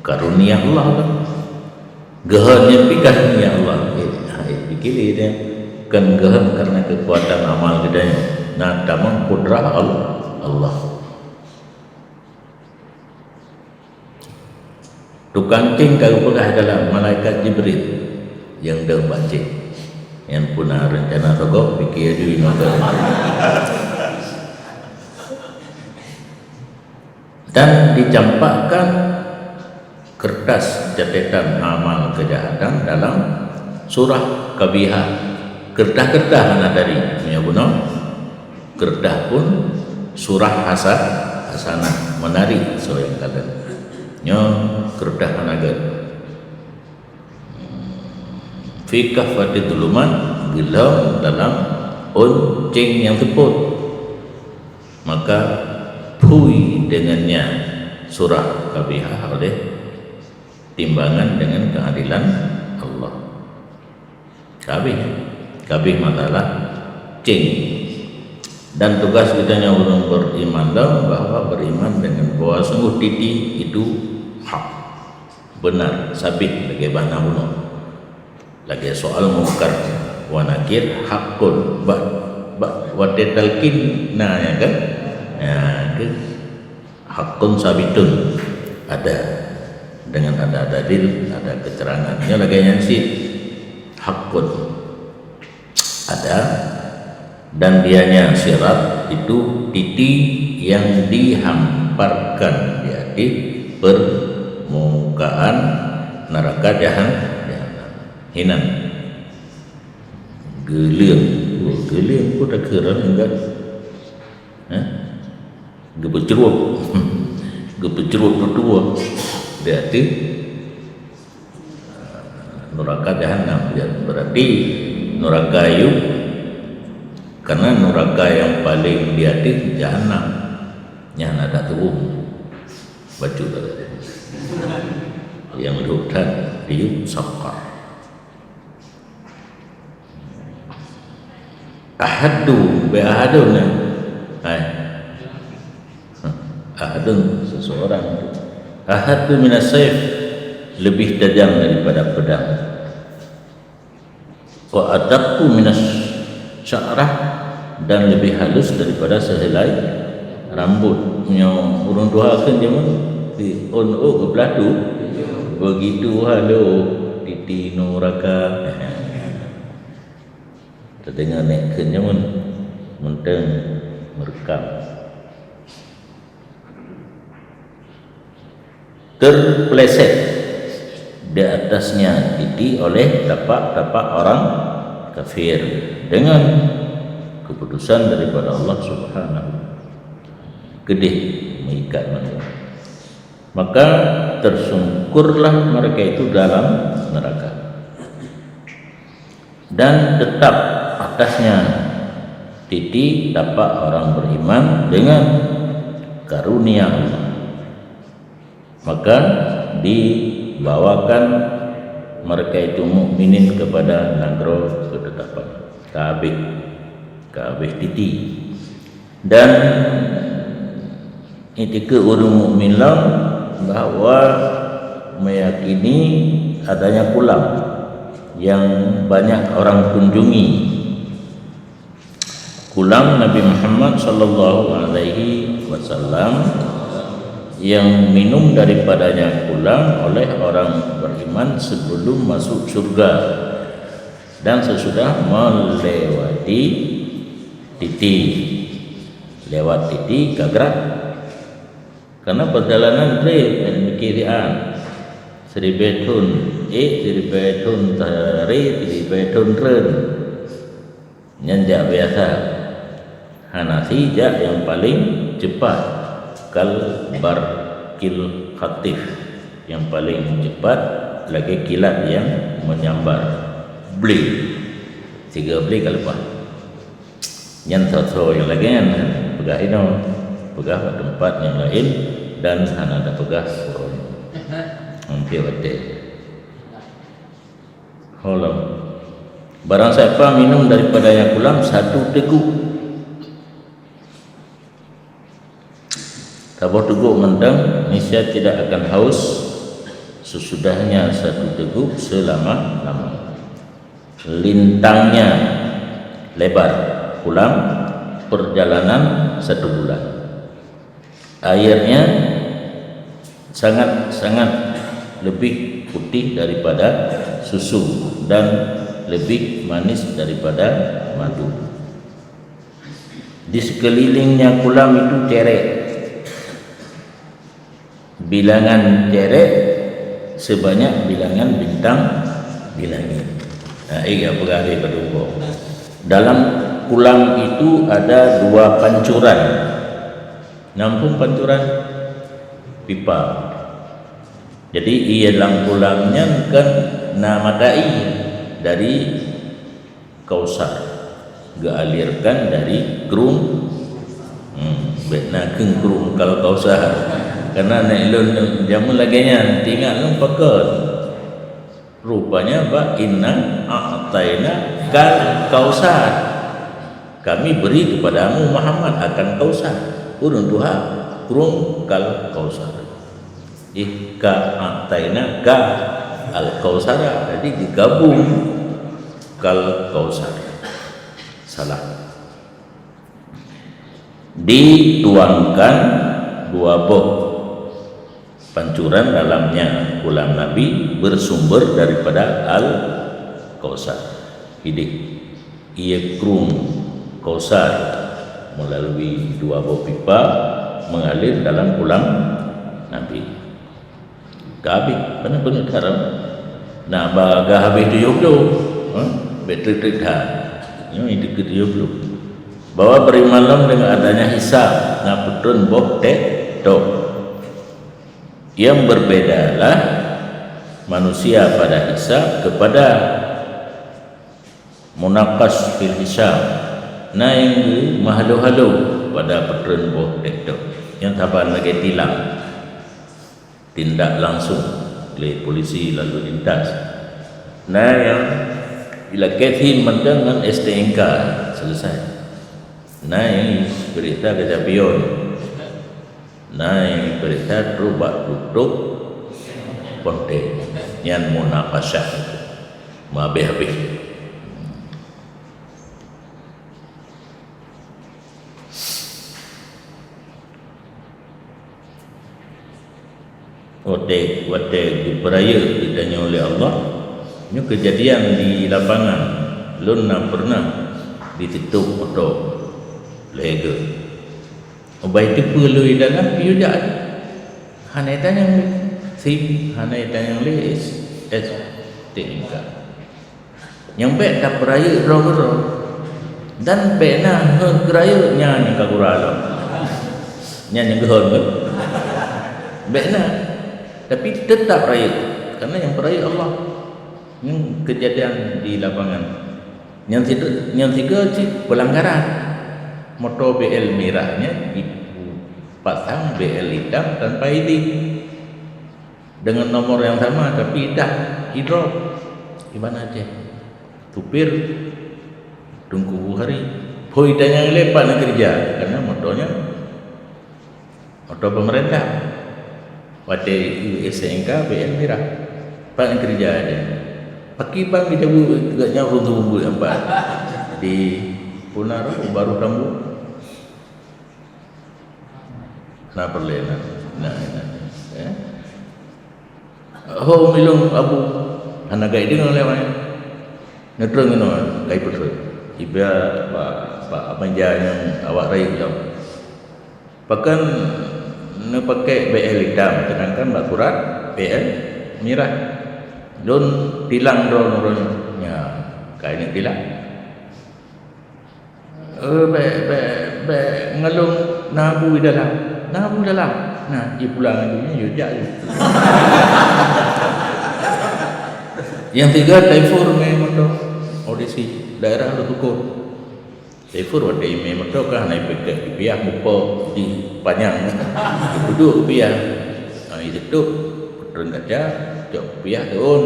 karunia Allah kan. Geuhon nyan pih karunia Allah. Eh, eh, pikiri dia. Kan geuhon karena kekuatan amal geutanyoe. Na tamong kudrah Al-, Allah. Tukang céng ka geupeugah dalam malaikat Jibril nyang dong bak céng. Nyan pun na rencana sogok, pikir aju inoe. Dan dicampakkan kertas catatan amal kejahatan dalam surah kabihah. Kertas-kertas hana tadi, meunyoe bunoe, kertas pun surah hasa-, hasanah, meunari soe nyang kalon. Nyoe kertas hana gét. Fi kahfatin dhulumat, geulom dalam ôn céng nyang seupôt. Maka phui deungon nyan surah kabihah oleh timbangan deungon keadilan Allah. Kabih, kabih masalah céng. Dan tugas geutanyoe ureuëng beriman lom bahwa beriman dengan bahwa sungguh titi itu hak. Benar, sabit lagée bak na bunoe. Lagée soal Mungkar wa Nakir, hakun, bak, bak watée talkin na, ya kan? Ya, kan? Hakun sabitun, ada, dengan ada dalil, ada keterangan. Nyoe lagée nyan cit, hakun. Ada, dan dianya sirat itu titi yang dihamparkan di atas permukaan neraka jahan-, jahanam. Hinan. Geuleueng. Oh, geuleueng pun takheun enggak. Hah? Geupeucruet. Geupeucruet tutoe. Di atas nuraka jahanam. Ya, berarti nuraka ayub, karena nuraka yang paling di atas jahanam. Nyan ada tubuh. Bacut dah. Nyang lhok that di saqar. Ahaddu, bi ahadun, eh? Hai. Ahadun, seseorang. Ahaddu minas saif, lebih tajam daripada pedang. Wa adaqqu minas sya'rah, dan lebih halus daripada sehelai rambut. Nyoe ureuëng tuha kheun jameun, di ôn ôk geublah tu, begitu halus, titi nuraka. Teudeungoe nèk kheun jameun, mantong meureukam. Terpleset di atasnya titi oleh tapak-tapak orang kafir dengan keputusan daripada Allah Subhanahu. Keudeh meuikat manusia. Maka tersungkurlah mereka itu dalam neraka. Dan tetap atasnya titi tapak orang beriman dengan karunia Allah. Maka dibawakan mereka itu mukminin kepada nanggroe ketetapan. Ka habéh, ka habéh titi. Dan itikeuet ureuëng mukmin lom bahwa meyakini adanya kulam yang banyak orang kunjungi. Kulam Nabi Muhammad sallallahu alaihi wasallam yang minum daripadanya kulam oleh orang beriman sebelum masuk syurga dan sesudah melewati titi. Lewat titi ka grah. Karena perjalanan treb, eh, mikir dia, siribèe thon ék, siribèe thon taré, siribèe thon treun. Nyan jak biasa. Hana si jak nyang paleng cepat, kal barqil khatif. Nyang paleng cepat lagèe kilat nyang menyambar. Blé. Tiga blé ka leupah. Nyan soe-soe nyang lagèe nyan, peugah inoe, peugah bak teumpat nyang laén dan hana tapeugah uroe nyoe. Hampir watèe. Holom. Barang siapa minum daripada nyang kulam satu teguk, saboh teguk mantong, niscaya tidak akan haus sesudahnya satu teguk selama-lamanya. Lintangnya lebar kulam perjalanan satu bulan. Airnya sangat-sangat lebih putih daripada susu dan lebih manis daripada madu. Di sekelilingnya kulam itu cerek. Bilangan cerek sebanyak bilangan bintang di langit. Nah, ini yang peugah lé padum boh. Dalam kulam itu ada dua pancuran. Nampung pancuran pipa. Jadi, iya lam kulam nyan kan na mata air dari Kausar geualirkan dari krueng, hmm, bèk na kheun krueng kal Kausar. Karena nèk lôn jameun lagèe nyan, teuingat lôn pakon. Rupanya bak inna a'taina kal Kausar. Kami beri kepadamu Muhammad akan Kausar. Ureueng tuha krueng kal Kausar. Ih, ka a'taina ka al-Kausara. Jadi digabung kal Kausar. Salah. Dituangkan dua boh pancuran dalamnya kulam Nabi bersumber daripada Al-Kausar. Idéh. Ie krueng Kausar meulalu dua boh pipa mengalir dalam kulam Nabi. Ka habéh, peuneuh-peuneuh that. Nah, bah ka habéh tujoh ploh, ha? Bèk trép-trép that. Nyoe nyang keu tujoh ploh. Bahwa beriman lom dengan adanya hisab, na peutreun boh tèk-tôk. Yang berbedalah manusia pada hisab kepada munaqash fil hisab, na nyang geumeuhalo-halo pada peutreun boh tèk-tôk nyang saban lagèe tilang, tindak langsung. lé polisi lalu lintas. Na nyang ilakée SIM mantong ngon S T N K, selesai. Na nyang iperiksa keucapion. Na nyang iperiksa trok bak tutob kontén. Nyan munakasyah. Meuhabéh-habéh. Watée, watée geupeurayeuk geutanyoe lé Allah, nyoe keujadian di lapangan. Lôn na peureunah jititôp moto lhée goe. Ubai teupeu lôn i dalam, piôh jak. Hana tanyong lé SIM, hana tanyong lé S T N K. Nyang bék tapeurayeuk droe keudroe. Dan bék na heuet geurayeuk nyan nyang ka gura lom. Nyan nyang geuhon tu. Bék na. Tapi teutap rayeuk. Karena nyang peurayeuk Allah. Nyan keujadian di lapangan. Nyang sigo, nyang sigo cit peulanggaran. Moto B L mirah nyan jipasang B L itam tanpa idin. Dengan nomor yang sama, tapi dah idrop. Di mana Aceh? Supir Teungku Bukhari. Phôi tanyong lé pat neukeureuja, karena motonya moto pemerintah. Watée S N K B L mirah. Pat neukeureuja dia. Pakriban geujaweub geuhnyan ureuëng seumeubeuet ampat. Di Puna Road, Baru Tambu. Na peureulée na, na, na, eh? Ho milong abu, hana gai deungoe lé awaknyan. Neutrön keunoe, kai peutrön. Iba bak, bak meja nyang awak rayeuk lom. Pakon neupaké B L itam, seudangkan bak surat B L mirah. Lôn tilang droe nurun, nya, kai neutilang. Eh, bék, bék, bék ngalong na bu i dalam. Na bu dalam. Nah, jipulang laju nyan, yue jak laju. Nyang tiga, Taifur mé moto. Audisi daerah Lutukon. Taifur watée mé moto ka hana ipeugét, ipiah mupa di panyang. Duduk ipiah. Ha, iteutup, peutrön kaca, cok kupiah teuôn.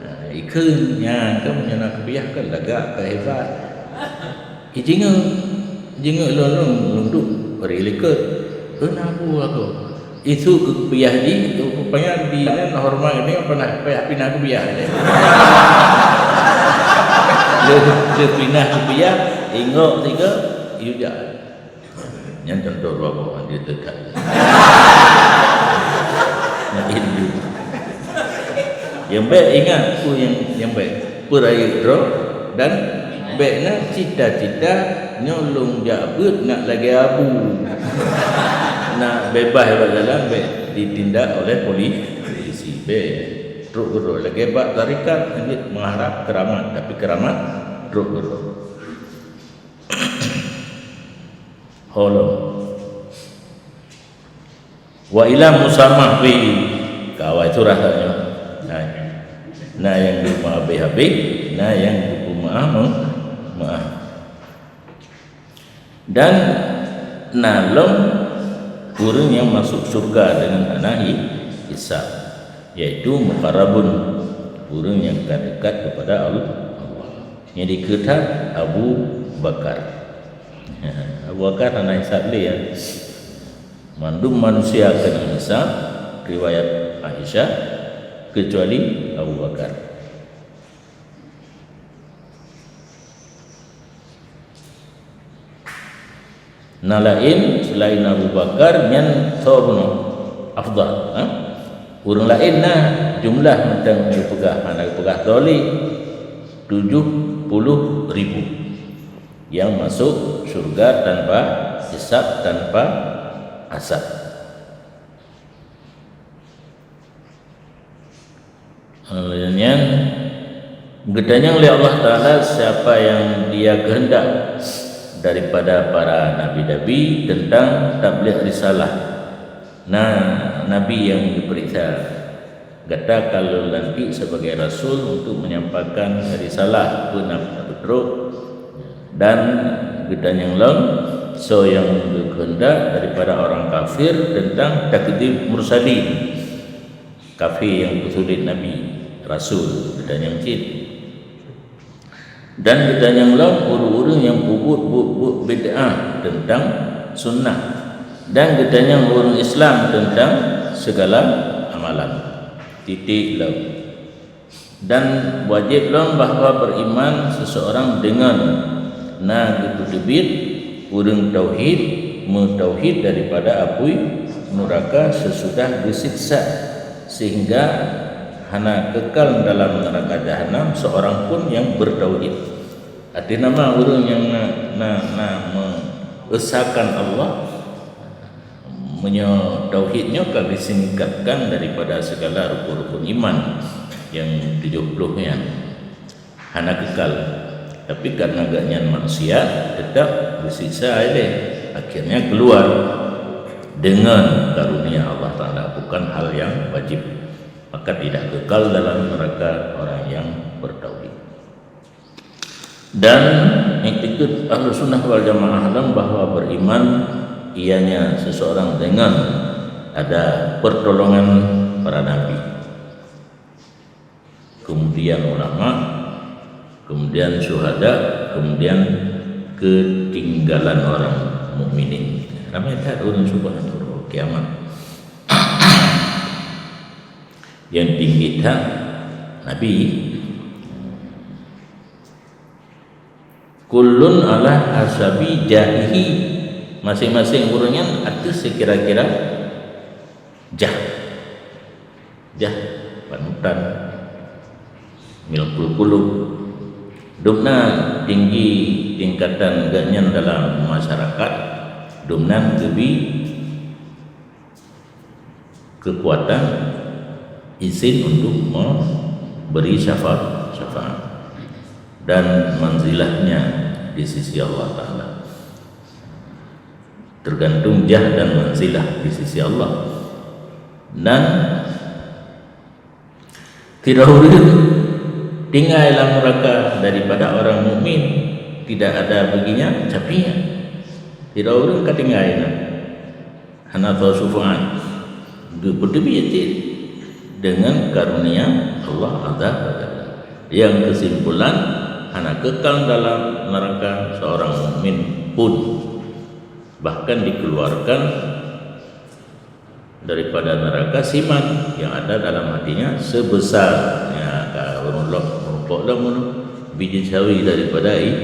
Ha, ikheun nyan kan, meunyoe na kupiah kan lagak, kan hebat. Ijingeuk, jingeuk lôn, lôn, lôn duek bri likot. Keu na bu aku. Isu keu kupiah jih, rupanya di nyan hormat ini pernah payah pinah kupiah. Lé, lé pinah kupiah, ingok tiga, yue jak. Nyan contoh dua boh dia dekat. Nyan Hindu. Nyang bék ingat peue nyang, nyang bék. Peurayeuk droe dan bék na cita-cita nyoe lôn jak beuet nak lagée abu. Nak bebas bak jalan bék ditindak oleh poli-, polisi. Bék. Trok keudroe lagée bak tarekat, hanjeuet meuharap keuramat, tapi keuramat trok keudroe. Holom. Wa ila musamah fi, kawai surah tanyoe. Nah, na nyang geupeuhabéh-habéh, na nyang geupeumaáh-maáh. Dan na lom ureuëng nyang masuk syurga deungon hana hi-, hisab, yaitu muqarrabun, ureuëng nyang ka dekat kepada Allah. Nyang dikeue that Abu Bakar. Abu Bakar hana hisab lé, ya. Mandum manusia keuneuk hisab, riwayat Aisyah, keucuali Abu Bakar. Na laén seulaén Abu Bakar nyan soe bunoe afdal, ha? Ureuëng laén na jumlah mantong geupeugah, hana geupeugah soe lé, tujoh puluh ribu nyang masuk syurga tanpa hisab, tanpa azab. Lheueh nyan, geutanyong lé Allah Taala siapa yang Dia kehendak daripada para nabi-nabi tentang tabligh risalah. Na nabi yang geupeuriksa, "Gata ka lôn lantik sebagai rasul untuk menyampaikan risalah, peue na peutrok?" Dan geutanyong lom, "Soe nyang geukeuheundak daripada orang kafir tentang takdzib mursalin?" kafé nyang peusulet Nabi, Rasul, geutanyong cit. Dan geutanyong lom ureuëng-ureuëng nyang peubuet buet-buet bid'ah teuntang sunnah. Dan geutanyong ureuëng Islam teuntang sigala amalan. Titik lom. Dan wajéb lom bahwa beriman seseorang dengan na geupeuteubiet ureuëng tauhid, meutauhid daripada apui nuraka sesudah geusiksa, sehingga hana kekal dalam neraka jahanam seorang pun yang bertauhid. Arti nama ureuëng nyang na, na, na meuesakan Allah, meunyoe tauhid nyoe ka geusingkatkan daripada segala rukun-rukun iman nyang tujoh ploh nyan, hana kekal. Tapi karena gobnyan manusia, tetap geusiksa ilée. Akhirnya keluar dengan karunia Allah Taala, bukan hal yang wajib. Maka tidak kekal dalam neraka orang yang bertauhid. Dan iktikad Ahlussunnah wal Jamaah dalam bahwa beriman ianya seseorang dengan ada pertolongan para nabi, kemudian ulama, kemudian syuhada, kemudian ketinggalan orang mukminin. Ramai that ureuëng subhanallah kiamat. Yang tinggi that nabi. Kullun ala hasabi jahihi. Masing-masing ureuëng nyan ateueh sikira-kira jah. Jah panutan, milkul kulub. Dumnan tinggi tingkatan gobnyan dalam masyarakat, dumnan geubi kekuatan, izin untuk memberi syafaat, syafaat dan manzilahnya di sisi Allah Taala. Tergantung jah dan manzilah di sisi Allah. Dan tidak ureuëng tinggai lam neraka daripada orang mukmin, tidak ada baginya capinya. Tidak ureuëng ka tinggai na. Hana tho syufaat. Geupeuteubiet cit dengan karunia Allah Azza wa Jalla. Yang kesimpulan, hana kekal dalam neraka seorang mukmin pun. Bahkan dikeluarkan daripada neraka siman yang ada dalam hatinya sebesar, ya, ka ureuëng lom, meureumpok lom ureuëng biji sawi daripada i-,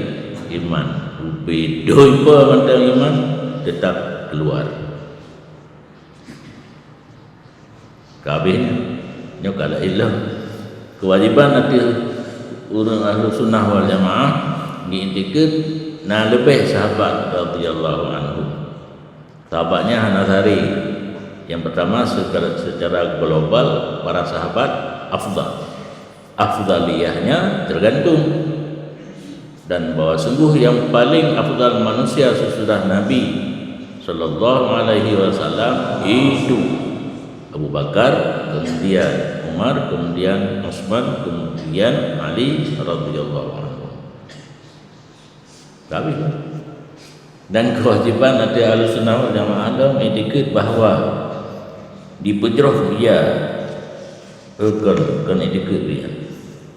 iman. Ubé doi pe mantong iman, tetap keluar. Ka habéh nyan. Nyoe ka laén lom. Kewajiban ateueh ureuëng Ahlussunnah wal Jamaah ngitikad na leubeh sahabat radhiyallahu anhum. Sahabatnya hana sari. Yang pertama, secara, secara global para sahabat afdal. Afdaliyahnya tergantung. Dan bahwa sungguh yang paling afdal manusia sesudah Nabi sallallahu alaihi wasallam itu Abu Bakar, kemudian Umar, kemudian Utsman, kemudian Ali radhiyallahu anhu. Tapi dan kewajiban ateueh Ahlussunnah wal Jamaah dalam itikad bahwa dipeujroh ia, eh, kon, kon itikad ia.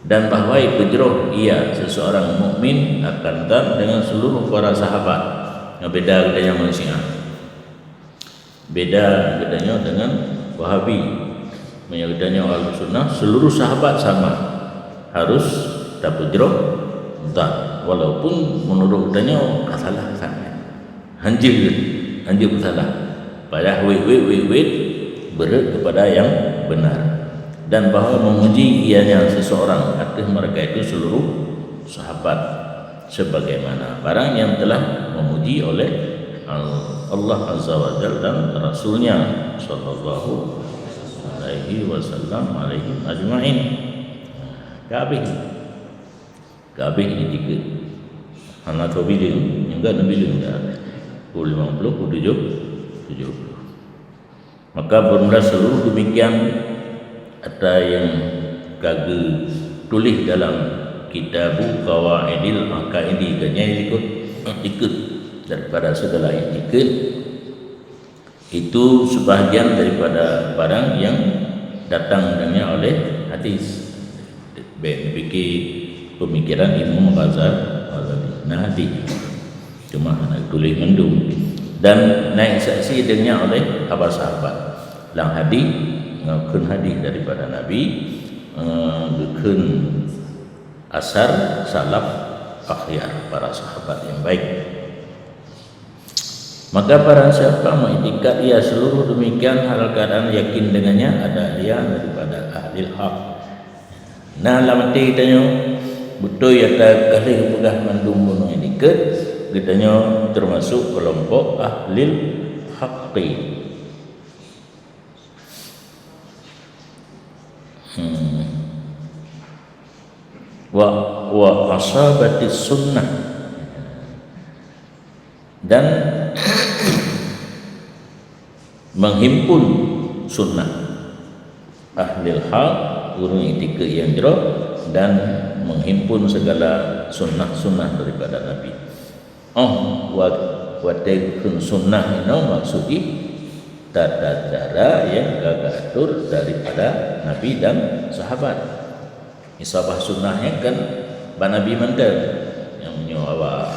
Dan bahwa dipeujroh ia seseorang mukmin akan tan dengan seluruh para sahabat. Nyang beda geutanyoe ngon Syiah. Beda geutanyoe dengan Wahabi. Meunyoe geutanyoe Ahlussunnah, seluruh sahabat sama harus tapeujroh zat, walaupun menurut geutanyoe ka salah sangat. Hanjeuet, hanjeuet peusalah. Padahai wét, wét, wét, wét beureuek kepada yang benar. Dan bahwa memuji ianya seseorang ateueh mereka itu seluruh sahabat, sebagaimana barang yang telah memuji oleh Al-, Allah Azza wa Jalla dan Rasulnya sallallahu alaihi wasallam alaihim ajma'in. Ka habéh. Ka habéh itikad. Hana tho bileueng, nyang ka neubileueng dah. Pukul lima puluh, pukul tujuh, tujuh puluh. Maka beureulah seluruh demikian ata nyang ka geutuléh dalam Kitabu Qawaidil Aqaidi, ka nyan ikot itikad daripada segala itikad. Itu sebahagian daripada barang yang Datang dengannya oleh hadis. Bèk neupike pemikiran Imam Ghazal-, Ghazali. Na hadis. Cuma hana tuléh mandum. Dan na saksi dengannya oleh para sahabat. Lam hadis, ngon kheun hadis daripada Nabi, eh, geukheun asar salaf akhyar, para sahabat yang baik. Maka barang siapa mengiktikad ia seluruh demikian hal keadaan yakin dengannya, adalah ia daripada ahlil haq. Nah, lam até geutanyoe, beutôi ata ka lheueh geupeugah mandum bunoe nyan dikeue, geutanyoe teumasok keulompok ahlil haqqi. Hmm. Wa, wa ashabatis sunnah. Dan menghimpun sunnah. Ahlil haq, ureuëng iktikeuet nyang jroh, dan menghimpun segala sunnah-sunnah daripada Nabi. Oh, wa-, watée kheun sunnah inoe maksud jih tata cara nyang ka geuatur daripada Nabi dan sahabat. Isabah sunnah nyan kan bak Nabi mantong. Nyang meunyoe awak,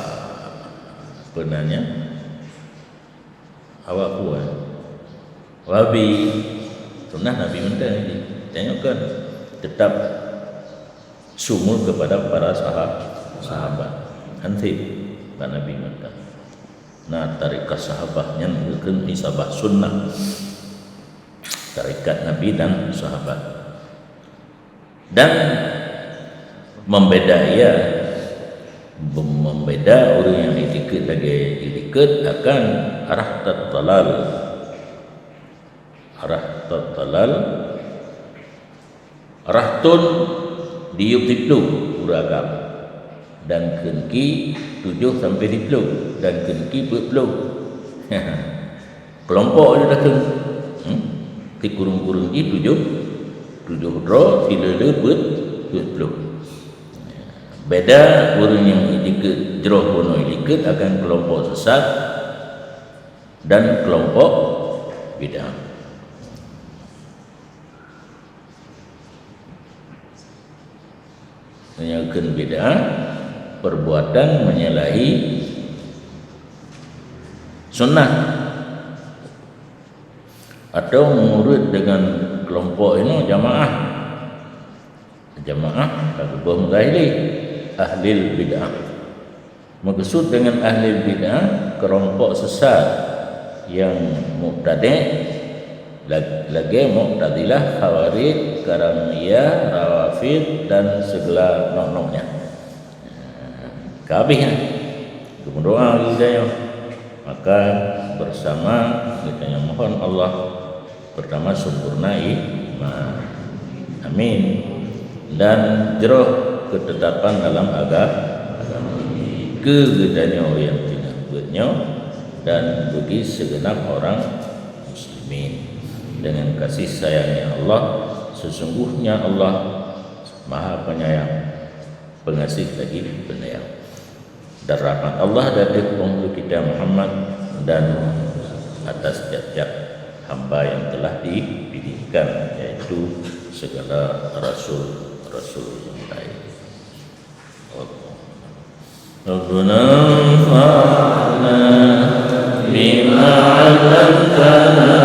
apa nan nyan? Awak kuat. Wabi. Sunnah Nabi mantong ini. Tengokkan. Tetap sumul kepada para sahab-, sahabat. Hansip bak Nabi mantong. Nah, tarekat sahabat nyan geukheun isabah sunnah. Tarekat Nabi dan sahabat. Dan membeda ia, mem-, membeda ureuëng nyang iktikeuet lagée iktikeuet akan arah tattalal. Arah tattalal, arah thon diyueb siploh ureuëng agam, dan kheun ki tujoh sampoe siploh, dan kheun ki peuet ploh. Keulompok jih takheun. Hmm? Sikureueng-kureueng jih tujoh, tujoh droe, sileue-leue peuet, peuet ploh. Beda ureuëng nyang iktikeuet jroh bunoe iktikeuet akan keulompok sesat dan keulompok bid'ah. Nyang kheun bid'ah, perbuatan menyalahi sunnah, atau meunurot dengan kelompok inoe jamaah. Jamaah ka geuboh meugaih lé ahlil bid'ah. Meukeusud deungon ahlil bid'ah, keulompok sesat nyang mubtadi', lag-, lagée Mu'tazilah, Khawarij, Karamiyah, Rawafid, dan segala nok-noknya. Ka habéh nyan. Geumeudoá lé geutanyoe. Maka bersama geutanyoe mohon Allah, pertama sempurna iman. Amin. Dan jroh ketetapan dalam aga-, agama ini. Keu geutanyoe nyang teungoh beuet nyoe dan bagi segenap orang muslimin. Dengan kasih sayangnya Allah, sesungguhnya Allah Maha Penyayang, Pengasih lagi Penyayang. Dan rahmat Allah di ateueh umat kita Muhammad dan atas tiap-tiap hamba yang telah dipilihkan, yaitu segala rasul-rasul yang lain. Rabbana anfa'na bima 'allamtana.